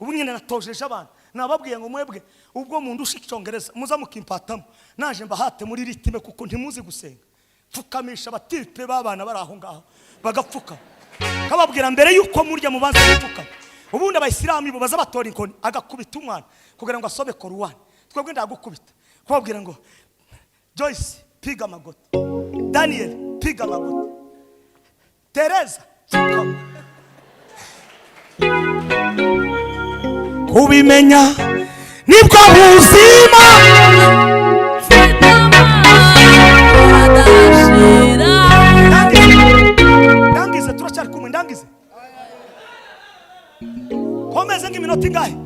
Ubu nyine natojeje abantu, nababwiye ngo mwebwe ubwo mundusha Icyongereza muza mukimpatamo, naje mbahate muri rythme, kuko ntimuzi gusenga. Pfukamisha abatipe b'abana bari aho ngaho bagapfuka, kababwira mbere yuko murya mubanza gupfukama. Ubundi Abayisilamu bo baza batora inkoni agakubita umwana kugira ngo asome Koruwani. Twebwe ndagukubita kubabwira ngo Joyce, piga amagoti; Daniel, piga amagoti; Tereza, pfukama. Kubimenya nibwo buzima. Mfite amahoro adashira. Ndangize, ndangize, turacyari kumwe. Ndangize, komeze nk'iminota ingahe?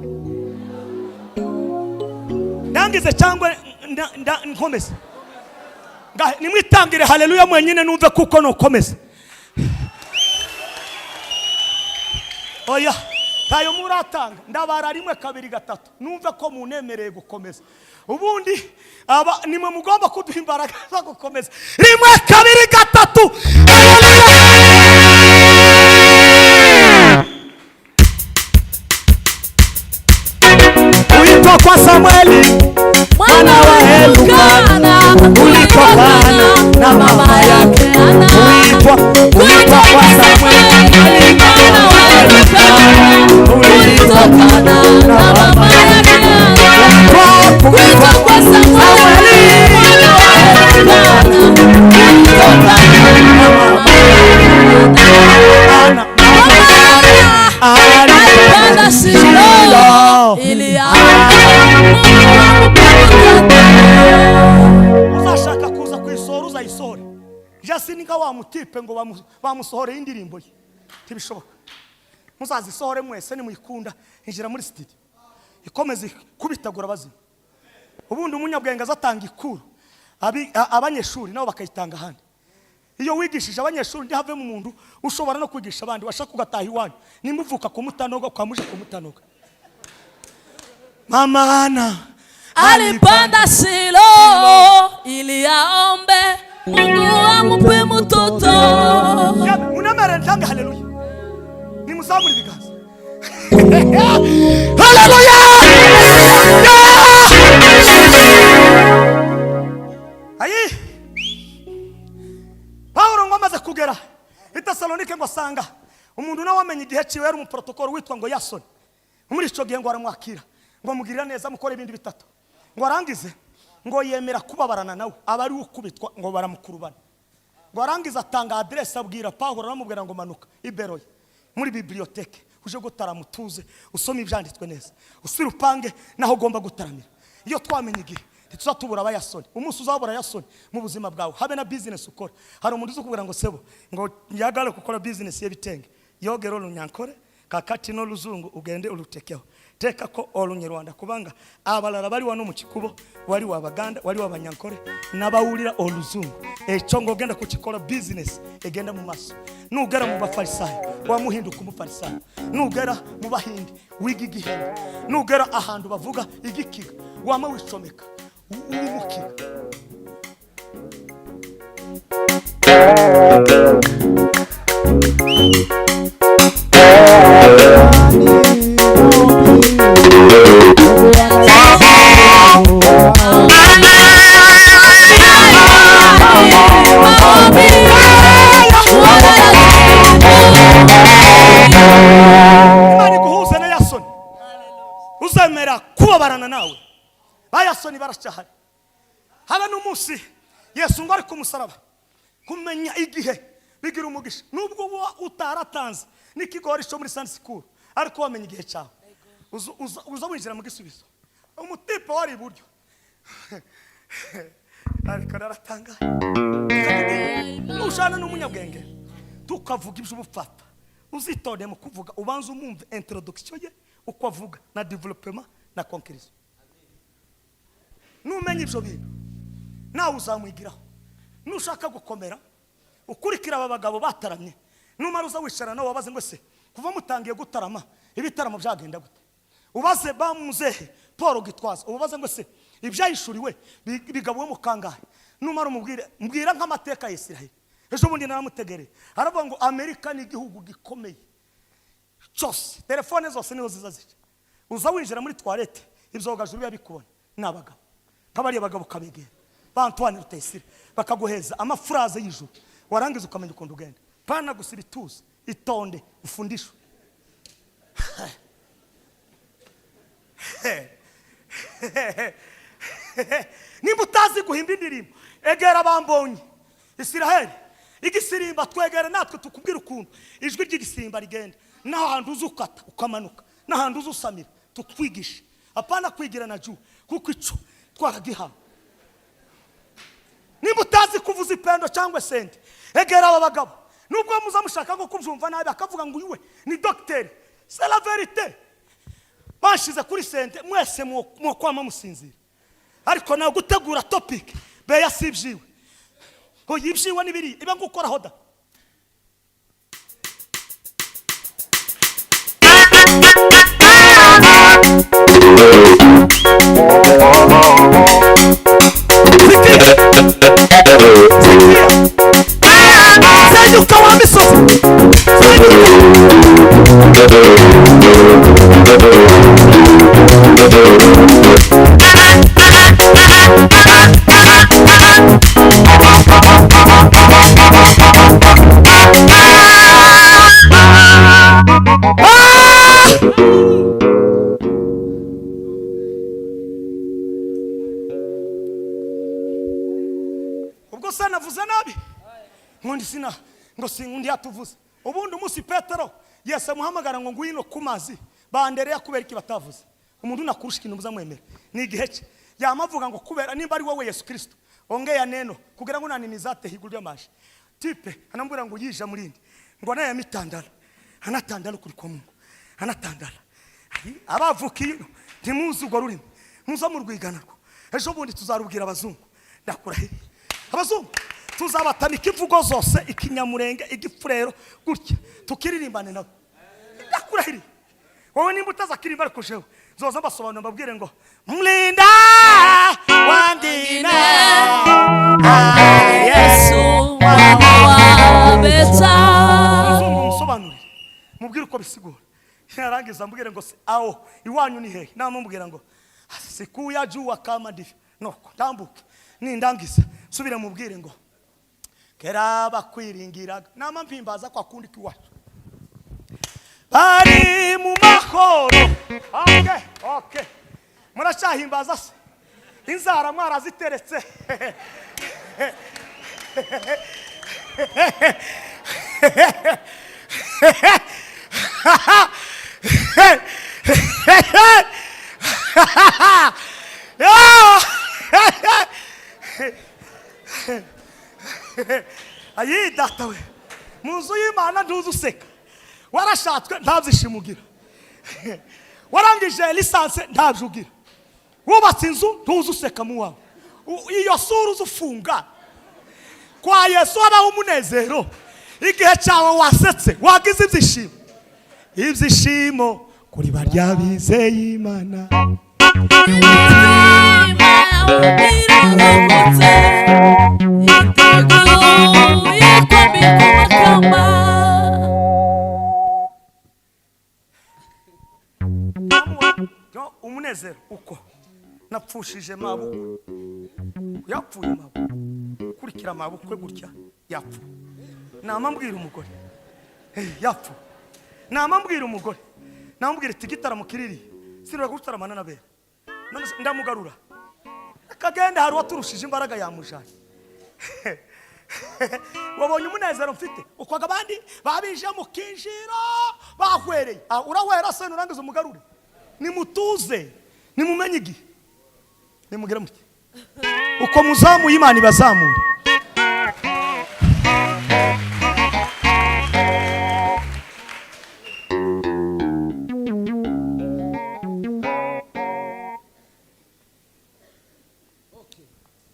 Ndangize cyangwa nkomeze? Ngahe nimwitangire haleluya mwenyine numve, kuko nukomeze. Oya, ntayo muratanga. Ndabara rimwe, kabiri, gatatu, numve ko munemereye gukomeza. Ubundi aba nimwe mugomba kuduha imbaraga zo gukomeza. Rimwe, kabiri, gatatu, haleluya! Kuitwa kwa Samueli mwana wa Elukana ulitokana na mama yake Ana. Kuitwa Kuitwa kwa Samueli mwana wa Elukana ulitokana na mama yake Ana. Kuitwa kwa Samueli mwana wa Elukana ulitokana na mama yake Ana. Ana Mama alipanda Shilo ili aombe Mungu. Uzashaka kuza kuyisohora uzayisohore. Jasi ni nka wa mutipe ngo bamusohoreye indirimbo ye, ntibishoboka. Muzazisohore mwese nimuyikunda, injira muri studio ikomeze kubitagura abazima. Ubundi umunyabwenge azatanga ikuru, abanyeshuri nabo bakayitanga ahandi. Iyo wigishije abanyeshuri ntihavemo umuntu ushobora no kwigisha abandi. Washaka ugataha iwanyu, nimba uvuka kumutanoga ukamuje kumutanoga. Mama Ana Alipanda Shilo ili aombe. Mungu amupe mtoto. Munemere ntange haleluya. Nimuzamure ibiganza. Haleluya! Ayi! Paulo ngo amaze kugera i Tesalonike ngo asanga umuntu nawe wamenye igihe ciwe yari umuprotokolo witwa ngo Yasoni. Muri ico gihe ngo aramwakira ngo amugirira neza amukora ibindi bitatu ngo arangize ngo yemera kubabarana nawe aba ari ukubitwa ngo baramukurubana ngo arangize atanga aderesi abwira Pawulo aramubwira ngo manuka i Beroya muri biblioteke uje gutarama utuze usome ibyanditswe neza usubire upange naho ugomba gutaramira. Iyo twamenye igihe ntituzatubura abayasoni. Umunsi uzabura Yasoni mu buzima bwawe habe na business ukora. Hari umuntu uzi kukubwira ngo sebo ngo yagale gukora business y'ibitenge yogero runyankore kakati no luzungu ugende ulutekeho teka ko olunyarwanda kubanga abalala bali wano mu kikubo wali wabaganda wali wabanyankore nabawulira oluzungu ekyo ngogenda kukikola business egenda mu maso. Nugera mu bafarisayo wamuhinduka umufarisayo, nugera mu bahindi wiga igihindi, nugera ahantu bavuga igikiga wama wicomeka umukiga. Imana iguhuze na Yasoni uzemera kubabarana nawe. Ba Yasoni baracahari. Habe n'umunsi Yesu ngo ari ku musaraba kumenya igihe bigira umugisha nubwo uba utaratanze n'ikigori cyo muri Sunday school ariko wamenye igihe cyawe uza winjira mu gisubizo. Umutipe wari iburyo ariko naratangaye. Nushana n'umunyabwenge tukavuga iby'ubupfapfa uzitonde mu kuvuga ubanze umwumve introduction ye uko avuga na development na conclusion. Numenya ibyo bintu nawe uzamwigiraho. Nushaka gukomera ukurikira aba bagabo bataramye numara uza wicara nawe wabaze ngo se kuva mutangiye gutarama ibitaramo byagenda gute? Ubaze ba muzehe Paul Gitwaza ubaze ngo se ibyayishuriwe bigabuwe mu kangahe? Numara umubwire mbwira nk'amateka ya Israel. Ejo bundi naramutegereye aravuga ngo Amerika ni igihugu gikomeye cyose, telefone zose niho ziza zica. Uza winjira muri toilette ibyogajuru biba bikubona n'abagabo nk'abariya bagabo kabegera ba Antoine Rutayisire bakaguheza amafuraze y'ijuru warangiza ukamenya ukuntu ugenda. Pana gusa ibituza itonde ufundishwe. Nimba utazi guhimba indirimbo egera bambonye Israel igisirimba twegere natwe tukubwira ukuntu ijwi ry'igisimba rigenda n'ahantu uza ukata ukamanuka n'ahantu uza usamira tukwigisha. Apana kwigira na juu kuko ico twaragihawe. Nimba utazi kuvuza ipendo cyangwa sente egera aba bagabo nubwo muza mushaka ngo kubyumva nabi akavuga ngo uyu we ni docteur c'est la vérité. Bashize kuri sente mwese mwokwama musinzira ariko nawe gutegura topic beya sibyiwe ngo yibyiwe nibiri iba ngukoraho da. Sikia. Senyuka wa misozi. Ubwo se navuze nabi nkundi sina ngo sinkundi yatuvuze. Ubundi umunsi Petero Yesu amuhamagara ngo ngwino ku mazi bandereya kubera iki batavuze umuntu nakurusha ikintu muzamwemera ni igihe cye yamavuga ngo kubera nimba ari wowe Yesu Kristo ongeya neno kugira ngo naninizate higuru y'amaji tipe anambwira ngo yija murindi ngo naye mitandala anatandala kuri kwa Mungu anatandala abavukiye ntimuzi urwo rurimi muza murwigana rwo ejo bundi tuzarubwira abazungu ndakurahiye abazungu tuzabatamika imvugo zose ikinyamurenge igifurero gutya tukiririmbane nabo ndakurahiriye. Wowe nimba utazakirimba ariko jewe nzoza mbasobanurira mbabwire ngo mlinda wandina Yesu. Nindangiza mbwire ngo aho iwanyu ni hehe? Namubwira ngo sikuya jua kama ndivyo. Noko tambuke. Nindangiza subire mubwire ngo kera bakwiringiraga. Nama mpimbaza kwa kundi kiwacu. Bari mu mahoro. Okay, okay. Murashahimbaza se. Inzara mwaraziteretse. Ayi data we, mu nzu y'Imana ntuzi useka. Warashatswe ntabyishimugira, warangije lisanse ntabyo ugira, wubatse inzu ntuzi useka mu wawe. Iyo sura uzufunga kwa Yesu habaho umunezero. Igihe cyawe wasetse wagize ibyishimo, ibyishimo kuri barya bizeye Imana. Umunezero uko napfushije mabukwe, yapfuye mabukwe, kurikira mabukwe gutya yapfuye. Namambwira umugore yapfuye, namambwira umugore, namubwira ati gitaramo kiriri sinura gutaramana na bera. None ndamugarura akagenda, hari waturushije imbaraga yamujaye. Wabonye umunezero mfite ukwaga abandi babije mu kinjiro bahwereye. Urahwera se nurangiza umugarure. Nimutuze, nimumenye igihe, nimugire muti uko muzamuye Imana ibazamura.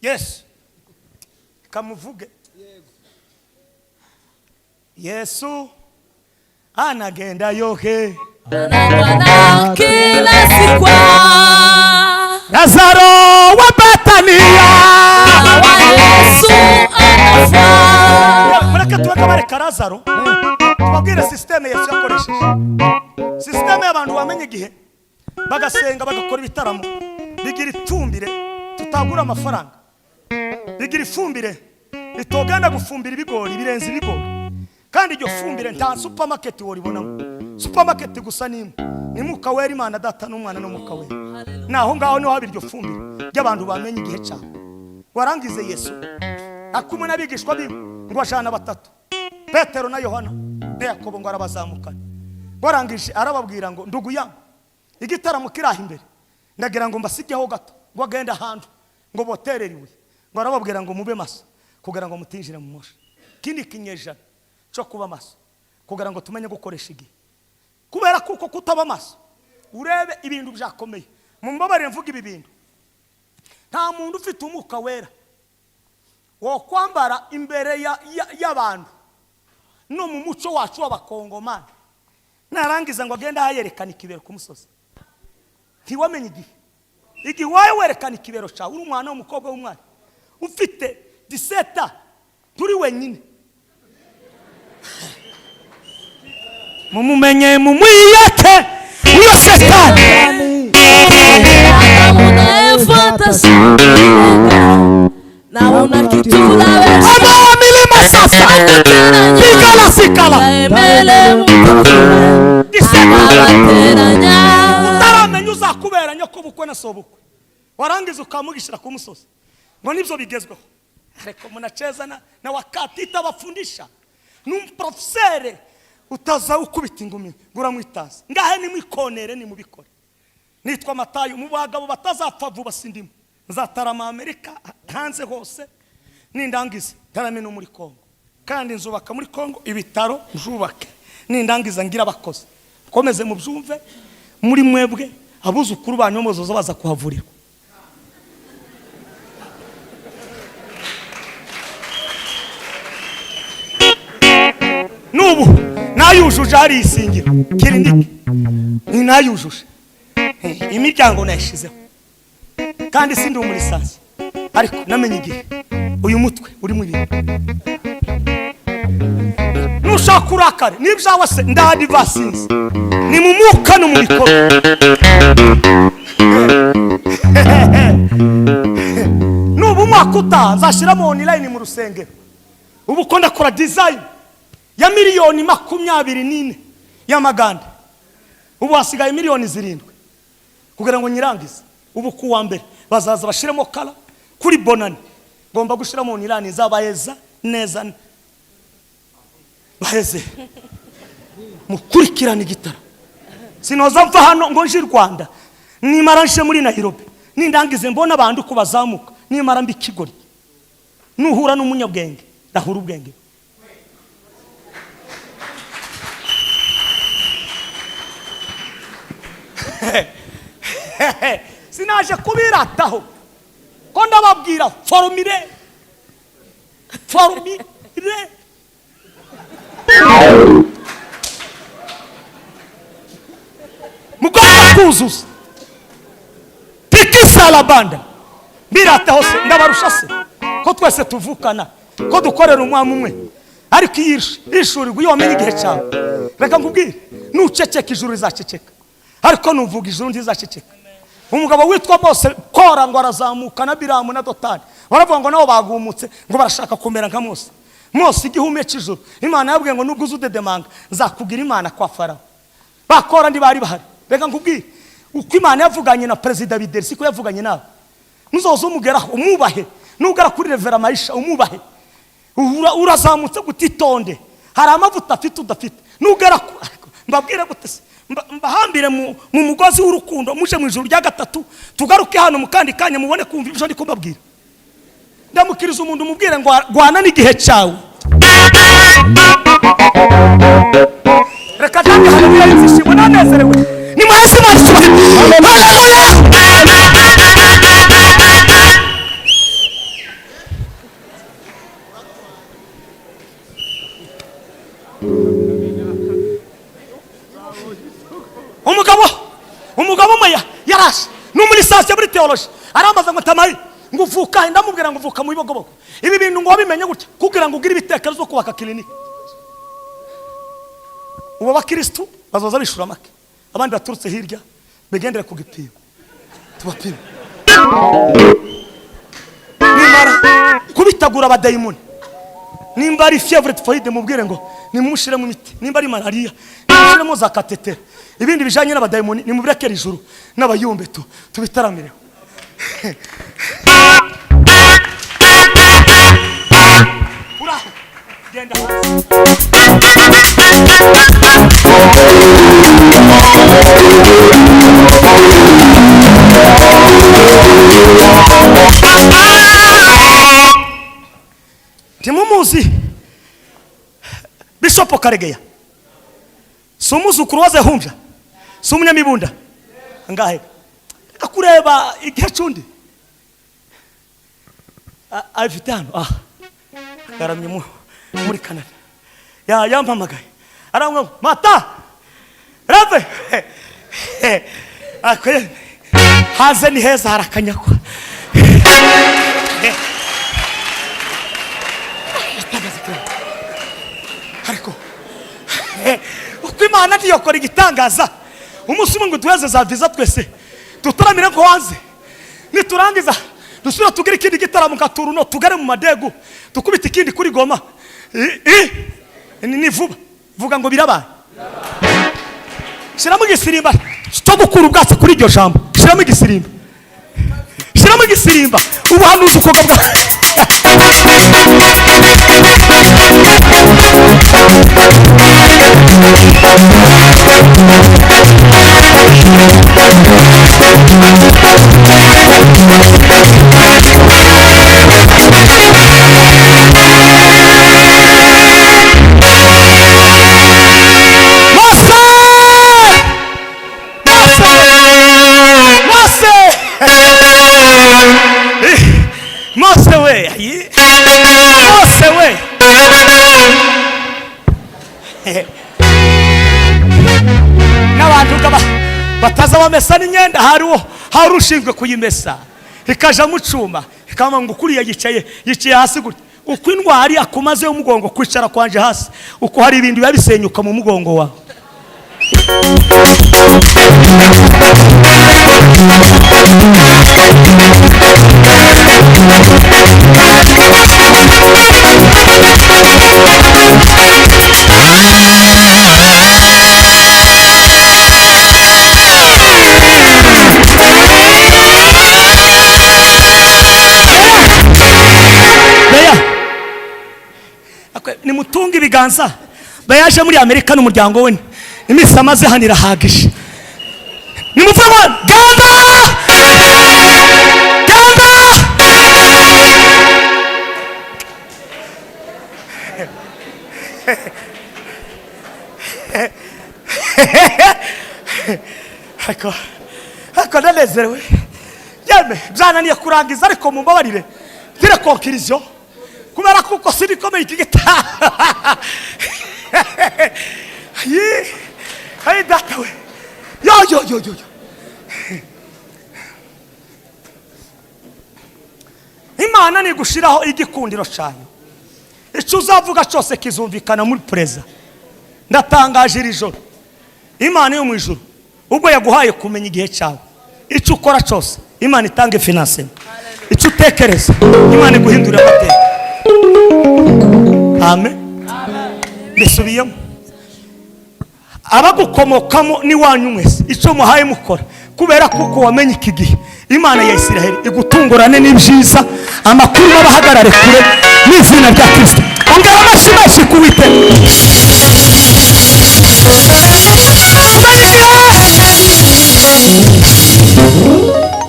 Yes, kamuvuge Yesu anagenda yohe kila siku. Lazaro wa Betania Yesu anafa. Mureke tuweke bareka Lazaro tubabwire systeme Yesu yakoresheje. Systeme y'abantu bamenye igihe bagasenga bagakora ibitaramo bigira ifumbire tutagura amafaranga, bigira ifumbire itogana gufumbira ibigori birenze ibigori. Kandi iryo fumbire nta supermarket woribonamo. Supermarket gusa nimwe ni Mwuka Wera, Imana Data n'Umwana n'Umwuka Wera. Naho ngaho niho haba iryo fumbire ry'abantu bamenye igihe cyabo. Warangize Yesu akumwe n'abigishwa biwe ngo ajana batatu, Petero na Yohana na Yakobo, ngo arabazamukana. Warangije arababwira ngo ndugu yangu, igitaramo kiraha imbere, ndagira ngo mbasigeho gato ngo agende ahantu ngo boterere ibuye. Ngo arababwira ngo mube maso kugira ngo mutinjire mu moshi. Kindi kinyejana cyo kuba maso kugira ngo tumenye gukoresha igihe. Kubera kuko kutaba maso urebe ibintu byakomeye. Mumbabarire mvuga ibi bintu, nta muntu ufite Umwuka Wera wo kwambara imbere y'abantu no mu muco wacu w'abakongomani, narangiza ngo agende ahayerekana ikibero ku musozi. Ntiwamenye igihe. Igihe wawe werekana ikibero cyawe uri umwana w'umukobwa w'umwana ufite 17 turi wenyine, mumumenye mumwiyete uyo setani. Ama milima sasa pikala sikala utaramenya uzakubera nyoko bukwe na sobukwe, warangiza ukamugishira ku musozi ngo nibyo bigezweho. Ariko munacheza na wakati itabafundisha n'umprofesere utaza ukubita ingumi ngo uramwitaza. Ngahe nimwikonere nimubikore. Nitwa Matayo, mu bagabo batazapfa vuba sindimo, nzatarama Amerika hanze hose, nindangiza ntarame no muri Kongo. Kandi nzubaka muri Kongo ibitaro njubake, nindangiza ngira abakozi. Komeze mubyumve muri mwebwe abuzukuru banyu muzoza baza kuhavurirwa. Nubu nayujuje hari isingiro kirinike ni nayujuje imiryango nayishizeho, kandi sindi umulisansi, ariko namenye igihe uyu mutwe uri mu bintu. Nushaka urakare n'ibyawe se ndadivasinze ni mu mwuka no mu bikorwa. Nubu umwaka utaha nzashyiramo online mu rusengero. Ubu ko ndakora design ya 24 miliyoni y'amaganda, ubu hasigaye 7 miliyoni kugira ngo nyirangize. Ubu ku wa mbere bazaza bashiremo kara kuri bonani, ngomba gushyiramo online, nzabaheza neza baheze mukurikirane igitara. Sinoza mva hano ngo nje i Rwanda, nimara nje muri Nairobi, nindangize mbona abantu uko bazamuka, nimara mba ikigoryi. Nuhura n'umunyabwenge rahura ubwenge. Sinaje kubirataho ko ndababwira formule formule. Mugomba kuzuza tikisarabanda mbirataho se ndabarusha se ko twese tuvukana, ko dukorera umwami umwe? Ariko iyo ishurirwa, iyo wamenye igihe cyawe, reka nkubwire, nuceceka ijuru rizaceceka, ariko nuvuga ijuru ntizaceceka. Umugabo witwa Mose Kora ngo arazamuka na Biramu na Dotani, baravuga ngo nabo bagumutse ngo barashaka kumera nka Mose. Mose igihume cy'ijuru, Imana yabwiye ngo nubwo uzi udedemanga nzakugira Imana kwa Farawo. Bakora ntibari bahari. Reka nkubwire, uko Imana yavuganye na Perezida Bideri siko yavuganye nawe. Muzoze umugeraho umwubahe, nugera kuri revera Mayisha umwubahe. Urazamutse gutitonde, hari amavuta afite udafite. Nugera mbabwire gute se, mbahambire mu mugozi w'urukundo, muje mu ijuru rya gatatu, tugaruke hano mu kandi kanya mubone kumva ibyo ndi kubabwira. Ndamukiriza umuntu umubwire ngo rwana n'igihe cyawe. Reka ntange haleluya y'ibyishimo nanezerewe. Nimuheze Imana icyubahiro. Haleluya. Umugabo umwe yarashe ni umulisansiye muri teoloji, arambaza ngo Tamayi ngo uvuka he? Ndamubwira ngo uvuka mu Bibogobogo. Ibi bintu ngo wabimenye gutya kugira ngo ugire ibitekerezo byo kubaka kiliniki. Ubu abakirisitu bazoza bishura make, abandi baturutse hirya bigendere ku gipimo tubapime. Nimara kubitagura abadayimoni, nimba ari fièvre typhoïde mubwire ngo nimushiremo imiti, nimba ari malaria nimushiremo za katetera, ibindi bijanye n'abadayimoni nimubirekere ijuru n'abayumbe tubitaramireho. Uraho genda hasi. Ntimumuzi Bishop Karegeya? Si umwuzukuru wa Zehumbya? Si umunyamibunda? Ngahe reka kureba igihe cy'undi afite hano garamye muri Canada. Yampamagaye arambwira ngo mata rave haze ni heza harakanyakwa. Ariko uko Imana ntiyokora igitangaza umunsi umwe ngo duheze za visa twese dutaramire ko hanze, niturangiza dusubira tugire ikindi gitaramo nka turuno, tugare mu madegu dukubita ikindi kuri Goma. Ni vuba vuga ngo birabaye. Shyiramo igisirimba cyo gukura ubwatsi kuri iryo jambo. Shyiramo igisirimba, shyiramo igisirimba, ubuhanuzi ukoga bwa Mose! Mose! Mose! Mose we! Mose we! N'abantu bataza bamesa n'imyenda, hari ushinzwe kuyimesa ikaja mu cuma, ikaba ngo kuriya yicaye hasi gutya. Uko indwara yakumaze umugongo, kwicara kwanje hasi, uko hari ibintu biba bisenyuka mu mugongo wawe. Nimutunga ibiganza. Bayaje muri Amerika n'umuryango we, iminsi amaze hano irahagije. Nimuvuge ngo genda genda. Ariko ndanezerewe yeme, byananiye kurangiza, ariko mumbabarire ngire conclusion kubera kuko sinikomeye iki gitaha. Ayi data we, yo yo yo yo. Imana nigushiraho igikundiro cyayo, icyo uzavuga cyose kizumvikana muri preza. Ndatangaje iri joro, Imana yo mu ijuru ubwo yaguhaye kumenya igihe cyawe, icyo ukora cyose Imana itange finance, icyo utekereza Imana iguhindurira amateka. Amen. Mbisubiyemo, abagukomokamo ni wanyu mwese, icyo muhaye mukora kubera kuko wamenye iki gihe, Imana ya Isiraheli igutungurane n'ibyiza, amakuru n'abahagarare kure n'izina rya Kristo. Ongera amashyi menshi ku Uwiteka.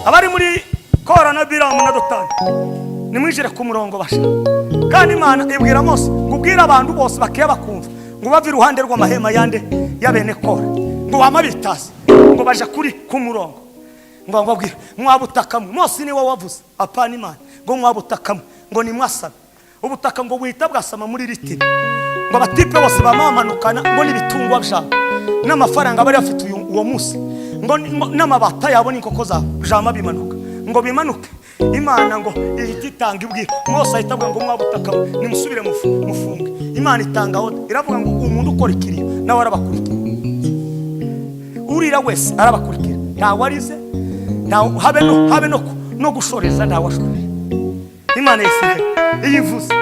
Abari muri Kora na Biramu na Dotani, nimwijire ku murongo basha. Kandi Imana ibwira Mose ngo ubwire abantu bose bakiya bakumva, ngo bave iruhande rw'amahema yande y'abene Kora, ngo bamabitaze, ngo baje kuri ku murongo, ngo babwire mwabutakamwe. Mose niwe wavuze, apana Imana, ngo mwabutakamwe, ngo nimwasame ubutaka, ngo buhita bwasama muri litiro, ngo abatipe bose bamamanukana, ngo n'ibitungwa byabo n'amafaranga bari bafite uwo munsi, ngo n'amabata yabo n'inkoko zabo jama bimanuka, ngo bimanuke. Imana ngo ihita itanga ibwira Mose, ahita avuga ngo mwabutaka nimusubire mufunge. Imana itanga oda, iravuga ngo umuntu ukora ikiriyo nawe arabakurikira, urira wese arabakurikira, ntawe arize, habe no gushoreza, ntawe ashoreza. Imana yisigaye iyivuze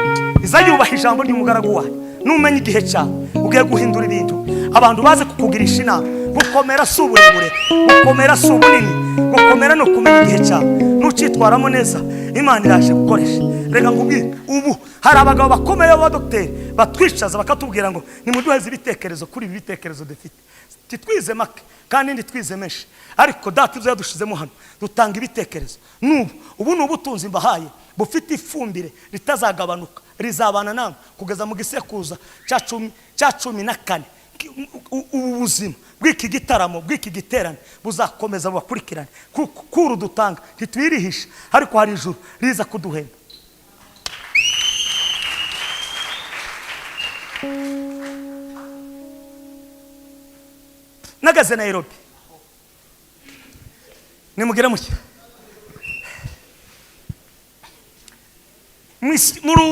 iza yubaha ijambo ry'umugaragu wayo. Numenya igihe cyawe ugiye guhindura ibintu, abantu baze kukugirisha inama. Gukomera si uburebure, gukomera si ubunini, gukomera no kumenya igihe cyawe. Nucitwaramo neza Imana iraje gukoresha. Reka nkubwire, ubu hari abagabo bakomeye b'abadokiteri batwicaza bakatubwira ngo nimuduheze ibitekerezo kuri ibi bitekerezo dufite, titwize make kandi ntitwize menshi, ariko data ibyo yadushizemo hano dutanga ibitekerezo. N'ubu ubu ni ubutunzi mbahaye bufite ifumbire ritazagabanuka, rizabana namwe kugeza mu gisekuruza cya 14. Ubu buzima bw'iki gitaramo, bw'iki giterane buzakomeza bubakurikirane, kuko kuru dutanga ntitwirihisha, ariko hari ijuru riza kuduhemba. Nagaze Nairobi, nimugire muke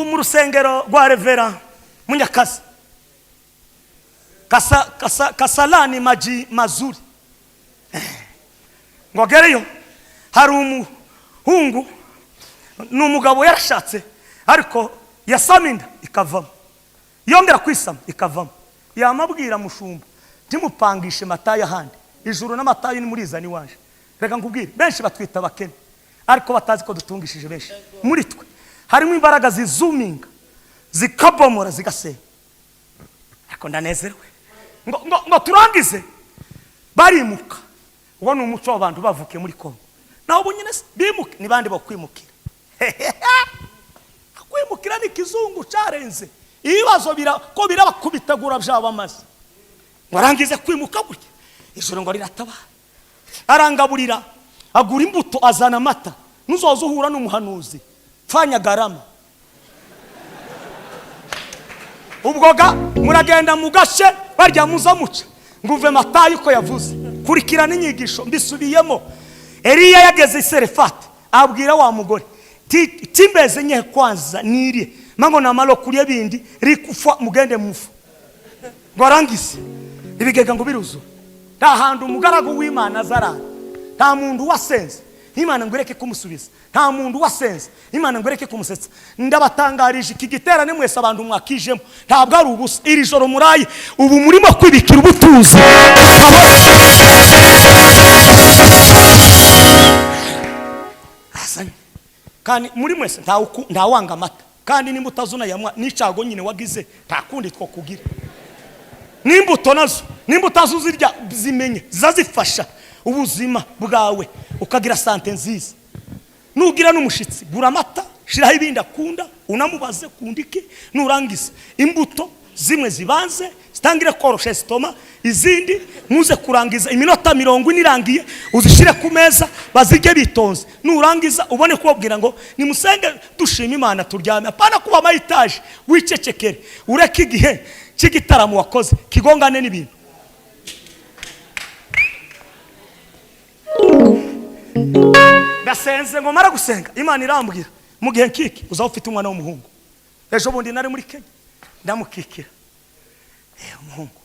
mu rusengero rwa Revera Munyakazi, Kasalani maji mazuri, ngo agereyo hari umuhungu n'umugabo yarashatse, ariko yasama inda ikavamo, yongera kwisama ikavamo. Yamabwira mushumba ntimupangishe matayo ahandi, ijuru n'amatayo ni murizana iwaje. Reka nkubwire, benshi batwita abakene ariko batazi ko dutungishije benshi. Muri twe harimo imbaraga zizuminga zikabomora zigasenya. Ariko ndanezerewe ngo turangize barimuka. Uwo ni umuco w'abantu bavukiye muri Kongo, naho ubu nyine bimuke ni bandi bakwimukira. Kwimukira ni kizungu cyarenze ibibazo ko birabakubitagura byabamaze. Ngo arangize kwimuka gutya, ijoro ngo riratabara, arangaburira, agura imbuto, azana amata. Nuzoza uhura n'umuhanuzi pfanya garama. Ubwo ga muragenda mugashe barya muza muca nguve Matayo uko yavuze. Kurikirana inyigisho mbisubiyemo. Eliya yageze i Serefati abwira wa mugore timbeze nye kwanza niriye. Mango namala okulya ebindi rikufa mugende mufu ngo arangize ibigega ngo biruzura. Nta hantu umugaragu w'Imana azarara, nta muntu wasenze Imana ngo ireke kumusubiza, nta muntu wasenze Imana ngo ireke kumusetsa. Ndabatangarije iki giterane mwese abantu mwakijemo ntabwo ari ubusa. Iri joro murayi ubu murimo kwibikira ubutuzi. Kandi muri mwese nta wanga amata, kandi nimba utazuna yamwa n'icago nyine wagize nta kundi two kugira. N'imbuto nazo nimba utazuzirya zimenye zazifasha ubuzima bwawe ukagira sante nziza. Nugira n'umushitsi gura amata, shiraho ibindi akunda, unamubaze kundike. Nurangiza imbuto zimwe zibanze zitangire korosha esitoma, izindi muze kurangiza iminota 40 irangiye uzishire ku meza bazirye bitonze. Nurangiza ubone kubabwira ngo nimusenge dushima Imana turyame. Apana kuba amayitaje wicecekere, ureke igihe cy'igitaramo wakoze kigongane n'ibintu. Ndasenze ngo mara gusenga Imana irambwira mu gihe nkiki uzaba ufite umwana w'umuhungu. Ejo bundi nari muri Kenya ndamukikira umuhungu.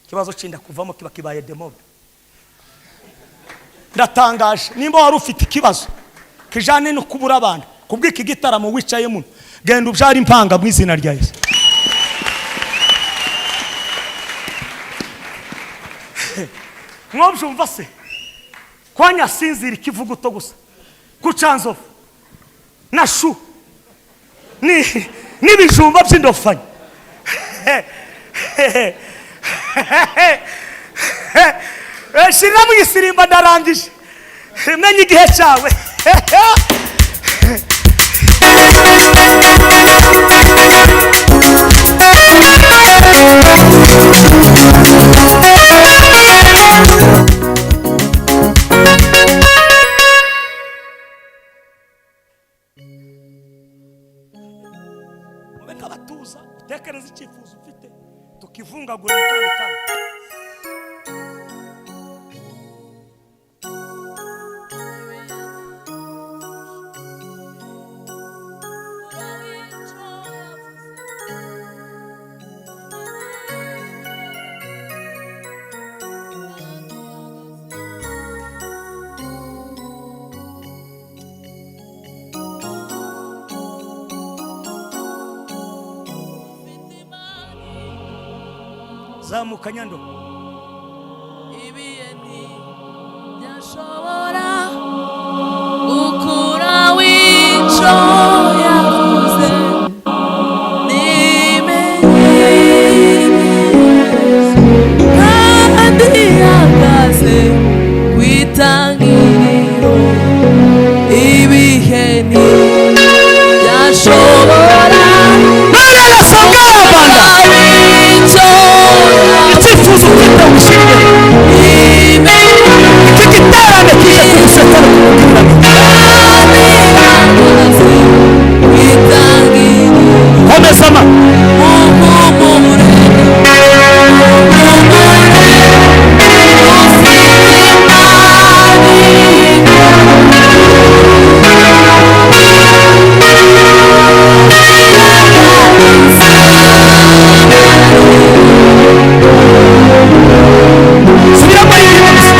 Ikibazo cinda kuvamo kiba kibaye demobe. Ndatangaje nimba wari ufite ikibazo kijane no kubura abantu kubw'iki gitaramo wicaye muno, genda ubyara impanga mu izina rya Yesu. Mwabyumva se kwa nyasinzira ikivuguto gusa kucanzovu na shu ni n'ibijumba by'indofanyi. Shira mu gisirimba ndarangije, menye igihe cyawe. Mubeka batuza utekereza icyifuzo ufite tukivungagura kandi kandi. Zamuka nyando ibihe ntibyashobora gukura w'ico yavuze nimenye kandi ihagaze ku itangiriro. Ibihe ntibyashobora gukura w'ico icyifuzo ufite ugushyira imbere. Iki giterane kije kugusetsa no kukubwira. Komeza ama subiramo rimwe gusa.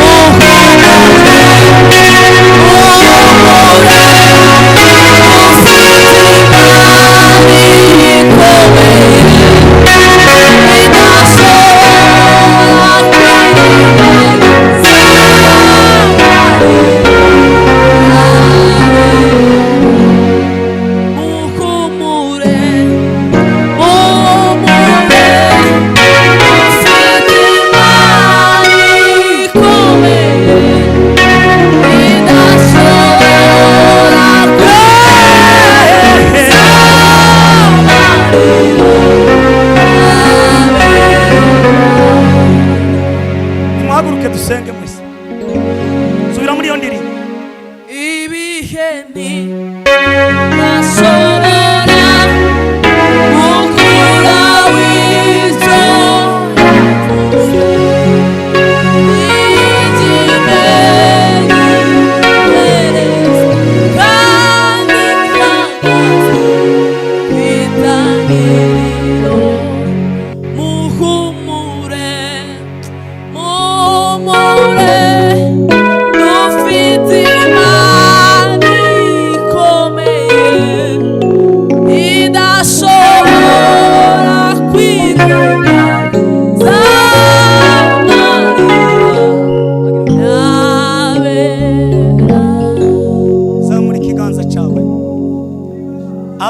Muhaguruke dusenge mwese. Subira muri iyo ndirimbo. Ibihe ntibashobora gukura w'icyo ikimenyerezo kandi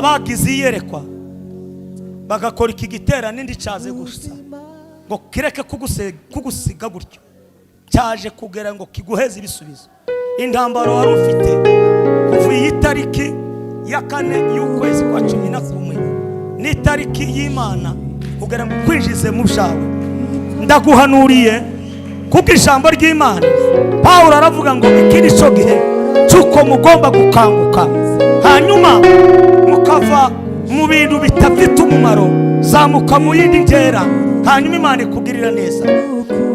Abagize iyerekwa bagakora iki giterane n'indi, cyaze gusa ngo kireke kugusiga gutyo, cyaje kugira ngo kiguheze ibisubizo. Intambaro wari ufite kuva iyi tariki ya 4 y'ukwezi kwa 11 n'itariki y'Imana kugira ngo ukwinjize mu byawe, ndaguhanuriye kuko ijambo ry'Imana, Pawulo aravuga ngo iki ni cyo gihe cy'uko mugomba gukanguka, hanyuma mukava mu bintu bidafite umumaro, zamuka mu yindi ntera, hanyuma Imana ikugirira neza.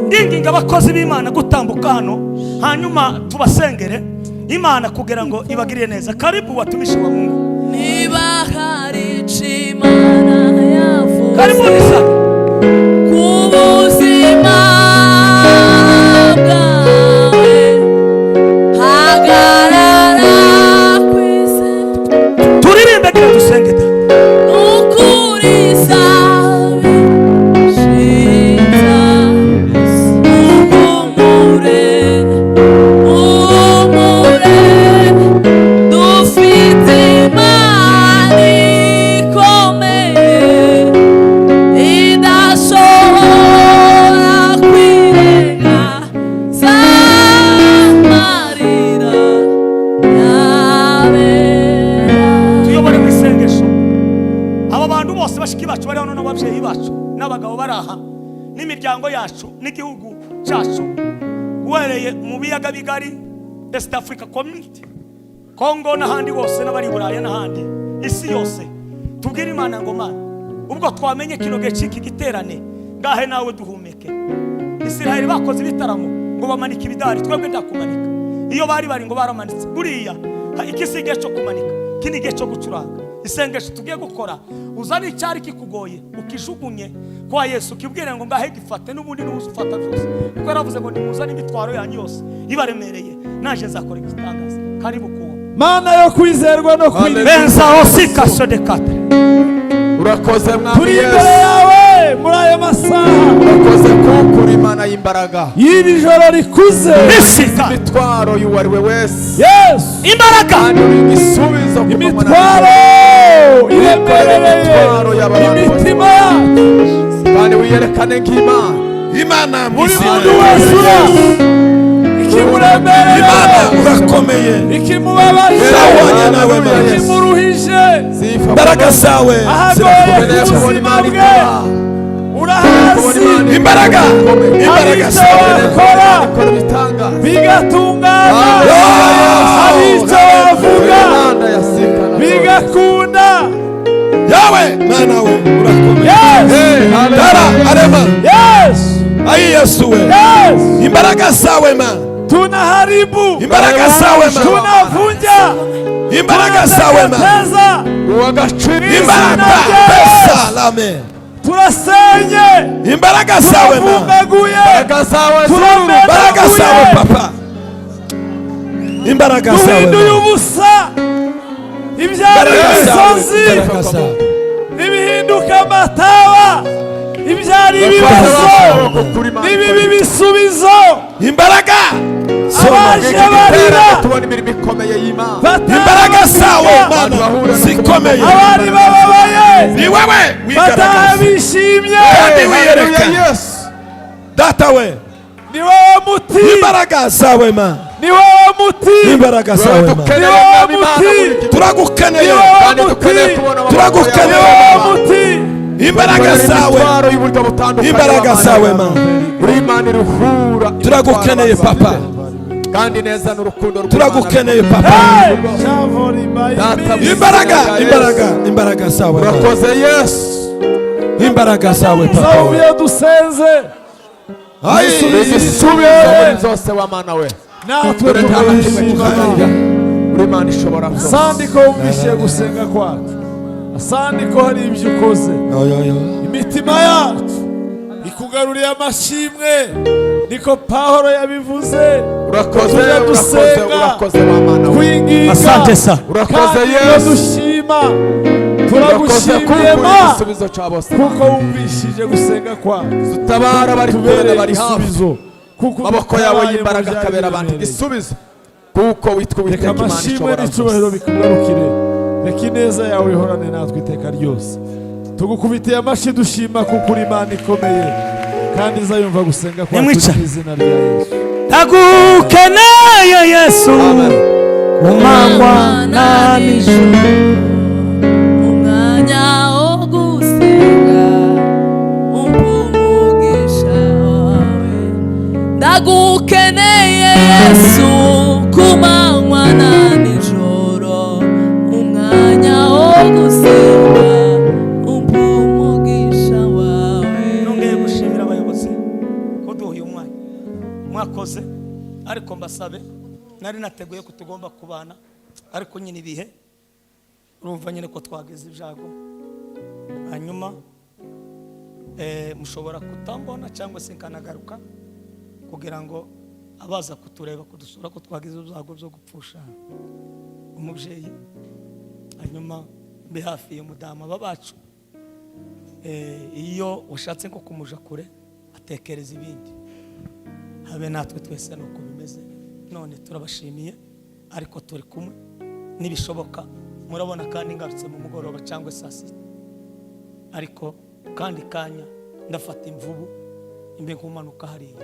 Ndinginga abakozi b'Imana gutambuka hano, hanyuma tubasengere Imana kugira ngo ibagirire neza. Karibu, watumishi wa Mungu. Niba hari icyo Imana yavuze Karibuni sana. ku buzima bwawe, hagarara kwizera. Turirimbe gira dusenge da. Nukuri izabishiza. Uhumure, uhumure, dufite Imana ikomeye idashobora kwirenga amarira yabera. Tuyobore mu isengesho aba bantu bose, bashiki bacu bari hano n'ababyeyi bacu n'abagabo bari aha n'imiryango yacu n'igihugu cyacu, uhereye mu biyaga bigari, East Africa Community, Congo n'ahandi hose, n'abari i Buraya n'ahandi, isi yose. Tubwire Imana ngo: "Mana, ubwo twamenye kino gihe cy'iki giterane, ngahe nawe duhumeke." Isiraheli bakoze ibitaramo ngo bamanika ibidari, twebwe ndakumanika. Iyo bari bari ngo baramanitse buriya iki si igihe cyo kumanika, iki ni igihe cyo gucuranga. Isengesho tugiye gukora, uzane icyari kikugoye ukijugunye kwa Yesu, ukibwire ngo ngahe gifate, n'ubundi n'ubuze ufata byose, kuko yaravuze ngo nimuzane imitwaro yanyu yose ibaremereye, naje nzakora igitangaza. Karibu kuwo. Mana yo kwizerwa no kwirinda, Benza osika sodekate. Urakoze, Mwami turi imbere Yesu. yawe muri aya masaha Urakoze kuko uri Imana y'imbaraga. y'iri joro rikuze. Bisika. Imitwaro y'uwo ari we wese, Yesu, Imbaraga. kandi uri igisubizo ku manywa na imitwaro iremerereye imitwaro y'aba bantu imitima yacu, kandi wiyerekane nk'Imana. Imana mu buri izina muntu rya wese Yesu. ura ikimuremereye, Imana, urakomeye. ikimubabaje, Turabonye nawe, Mana. ikimuruhije, Sifa. Imbaraga zawe ahagoye zirakomeye. ku Kubona buzima Imana bwe, ikora. urahazi. Imbaraga, Hari imbaraga icyo zawe. wakora Ikora ibitangaza. bigatungana, hari icyo wavuga Imana yasikana. bigakunda. Yawe Mana we, urakomeye. Yesu. Dara arema. Yesu. Ayi Yesu we. Yesu. Imbaraga zawe, Mana. Tunaharibu, Imbaraga zawe, Mana. tunavunja, Imbaraga zawe, Mana. tunateketeza. Uw'agaciro. Imbaraga pesa lame. Turasenye, Imbaraga zawe, Mana. turavungaguye, Imbaraga zawe. Imbaraga zawe, turamenaguye, papa. Imbaraga zawe, duhinduye Mana. ubusa ibyari Imbaraga zawe. imisozi, Imbaraga zawe. n'ibihinduka amataba, ibyari ibibazo n'ibibi bisubizo. Imbaraga. Abaje barira, Tubona imirimo ikomeye y'Imana. Imbaraga zawe, bataha, Mana, zikomeye. abari bababaye Ni wewe bataha wigaragaza bishimye. kandi wiyereka. Yesu. Data we. Ni wowe muti. Imbaraga zawe, Mana. Ni wowe muti. Imbaraga zawe, Mana. Ni wowe muti. Turagukeneye. Ni wowe Kandi dukeneye muti. kubona amaboko Turagukeneye. Ni yawe. wowe muti. Imbaraga zawe. Imitwaro y'uburyo butandukanye. Imbaraga w'Imana. zawe, Mana. Uri Imana iruhura Turagukeneye, imitwaro papa. abantu bafite. Kandi neza n'urukundo rw'Imana. Turagukeneye, papa. Hey! Data, mu Imbaraga, izina rya imbaraga, Yesu. imbaraga zawe, Mana. Urakoze, Yesu. Imbaraga zawe, papa. Zawe iyo dusenze, Ayi. Igisubizo muri byose wa Mana we. natwe Dore nta na kimwe tugushima. kitunanira. Uri Imana ishobora byose. Asandi ko wumvishe gusenga kwacu, asandi ko hari ibyo ukoze. Oyo, oyo. Imitima yacu ikugaruriye amashimwe, niko Pawulo yabivuze. Urakoze, Tujya urakoze, dusenga, urakoze wa Mana we. twinginga, Asante sa. Urakoze, kandi Yesu. dushima. Urakoze kuko Turagushimiye uri ma igisubizo cya bose. kuko wumvishije gusenga kwacu, Utabara abari kure tubereye n'abari hafi. igisubizo, kuko Amaboko yawe udutabaye mu y'imbaraga byari akabera abantu biremereye. igisubizo, kuko witwa Reka Uwiteka Imana amashimwe ishobora n'icyubahiro byose. bikugarukire. Reka ineza yawe ihorane natwe iteka ryose. Tugukubitiye amashyi dushima kuko uri Imana ikomeye kandi izayumva gusenga kwacu Nimwicare. mu izina rya Yesu. Ndagukeneye Yesu ku manywa na nijoro. Umwanya wo gusenga umpa umugisha wawe. Ndagukeneye Yesu ku manywa na nijoro, umwanya wo gusenga umpa umugisha wawe. Nongeye gushimira abayobozi ko duhuye umwanya mwakoze, ariko mbasabe, nari nateguye ko tugomba kubana, ariko nyine ibihe urumva nyine ko twagize ibyago. Hanyuma mushobora kutambona cyangwa se nkanagaruka kugira ngo abaza kutureba, kudusura, ko twagize ibyago byo gupfusha umubyeyi. Hanyuma mbe hafi y'umudamu aba bacu. Iyo ushatse nko kumuja kure atekereza ibindi, habe natwe twese nuko bimeze. None turabashimiye, ariko turi kumwe nibishoboka murabona kandi ngarutse mu mugoroba cyangwa saa sita, ariko kandi kanya ndafata imvubu imbe nkumanuka hariya,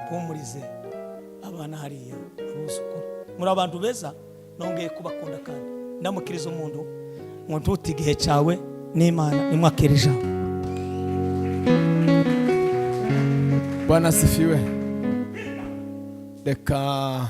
mpumurize abana hariya, abuzukuru. Muri abantu beza, nongeye kubakunda kandi ndamukiriza umuntu ngo ntute igihe cyawe n'Imana nimwakira ijambo. Bwana asifiwe. Reka.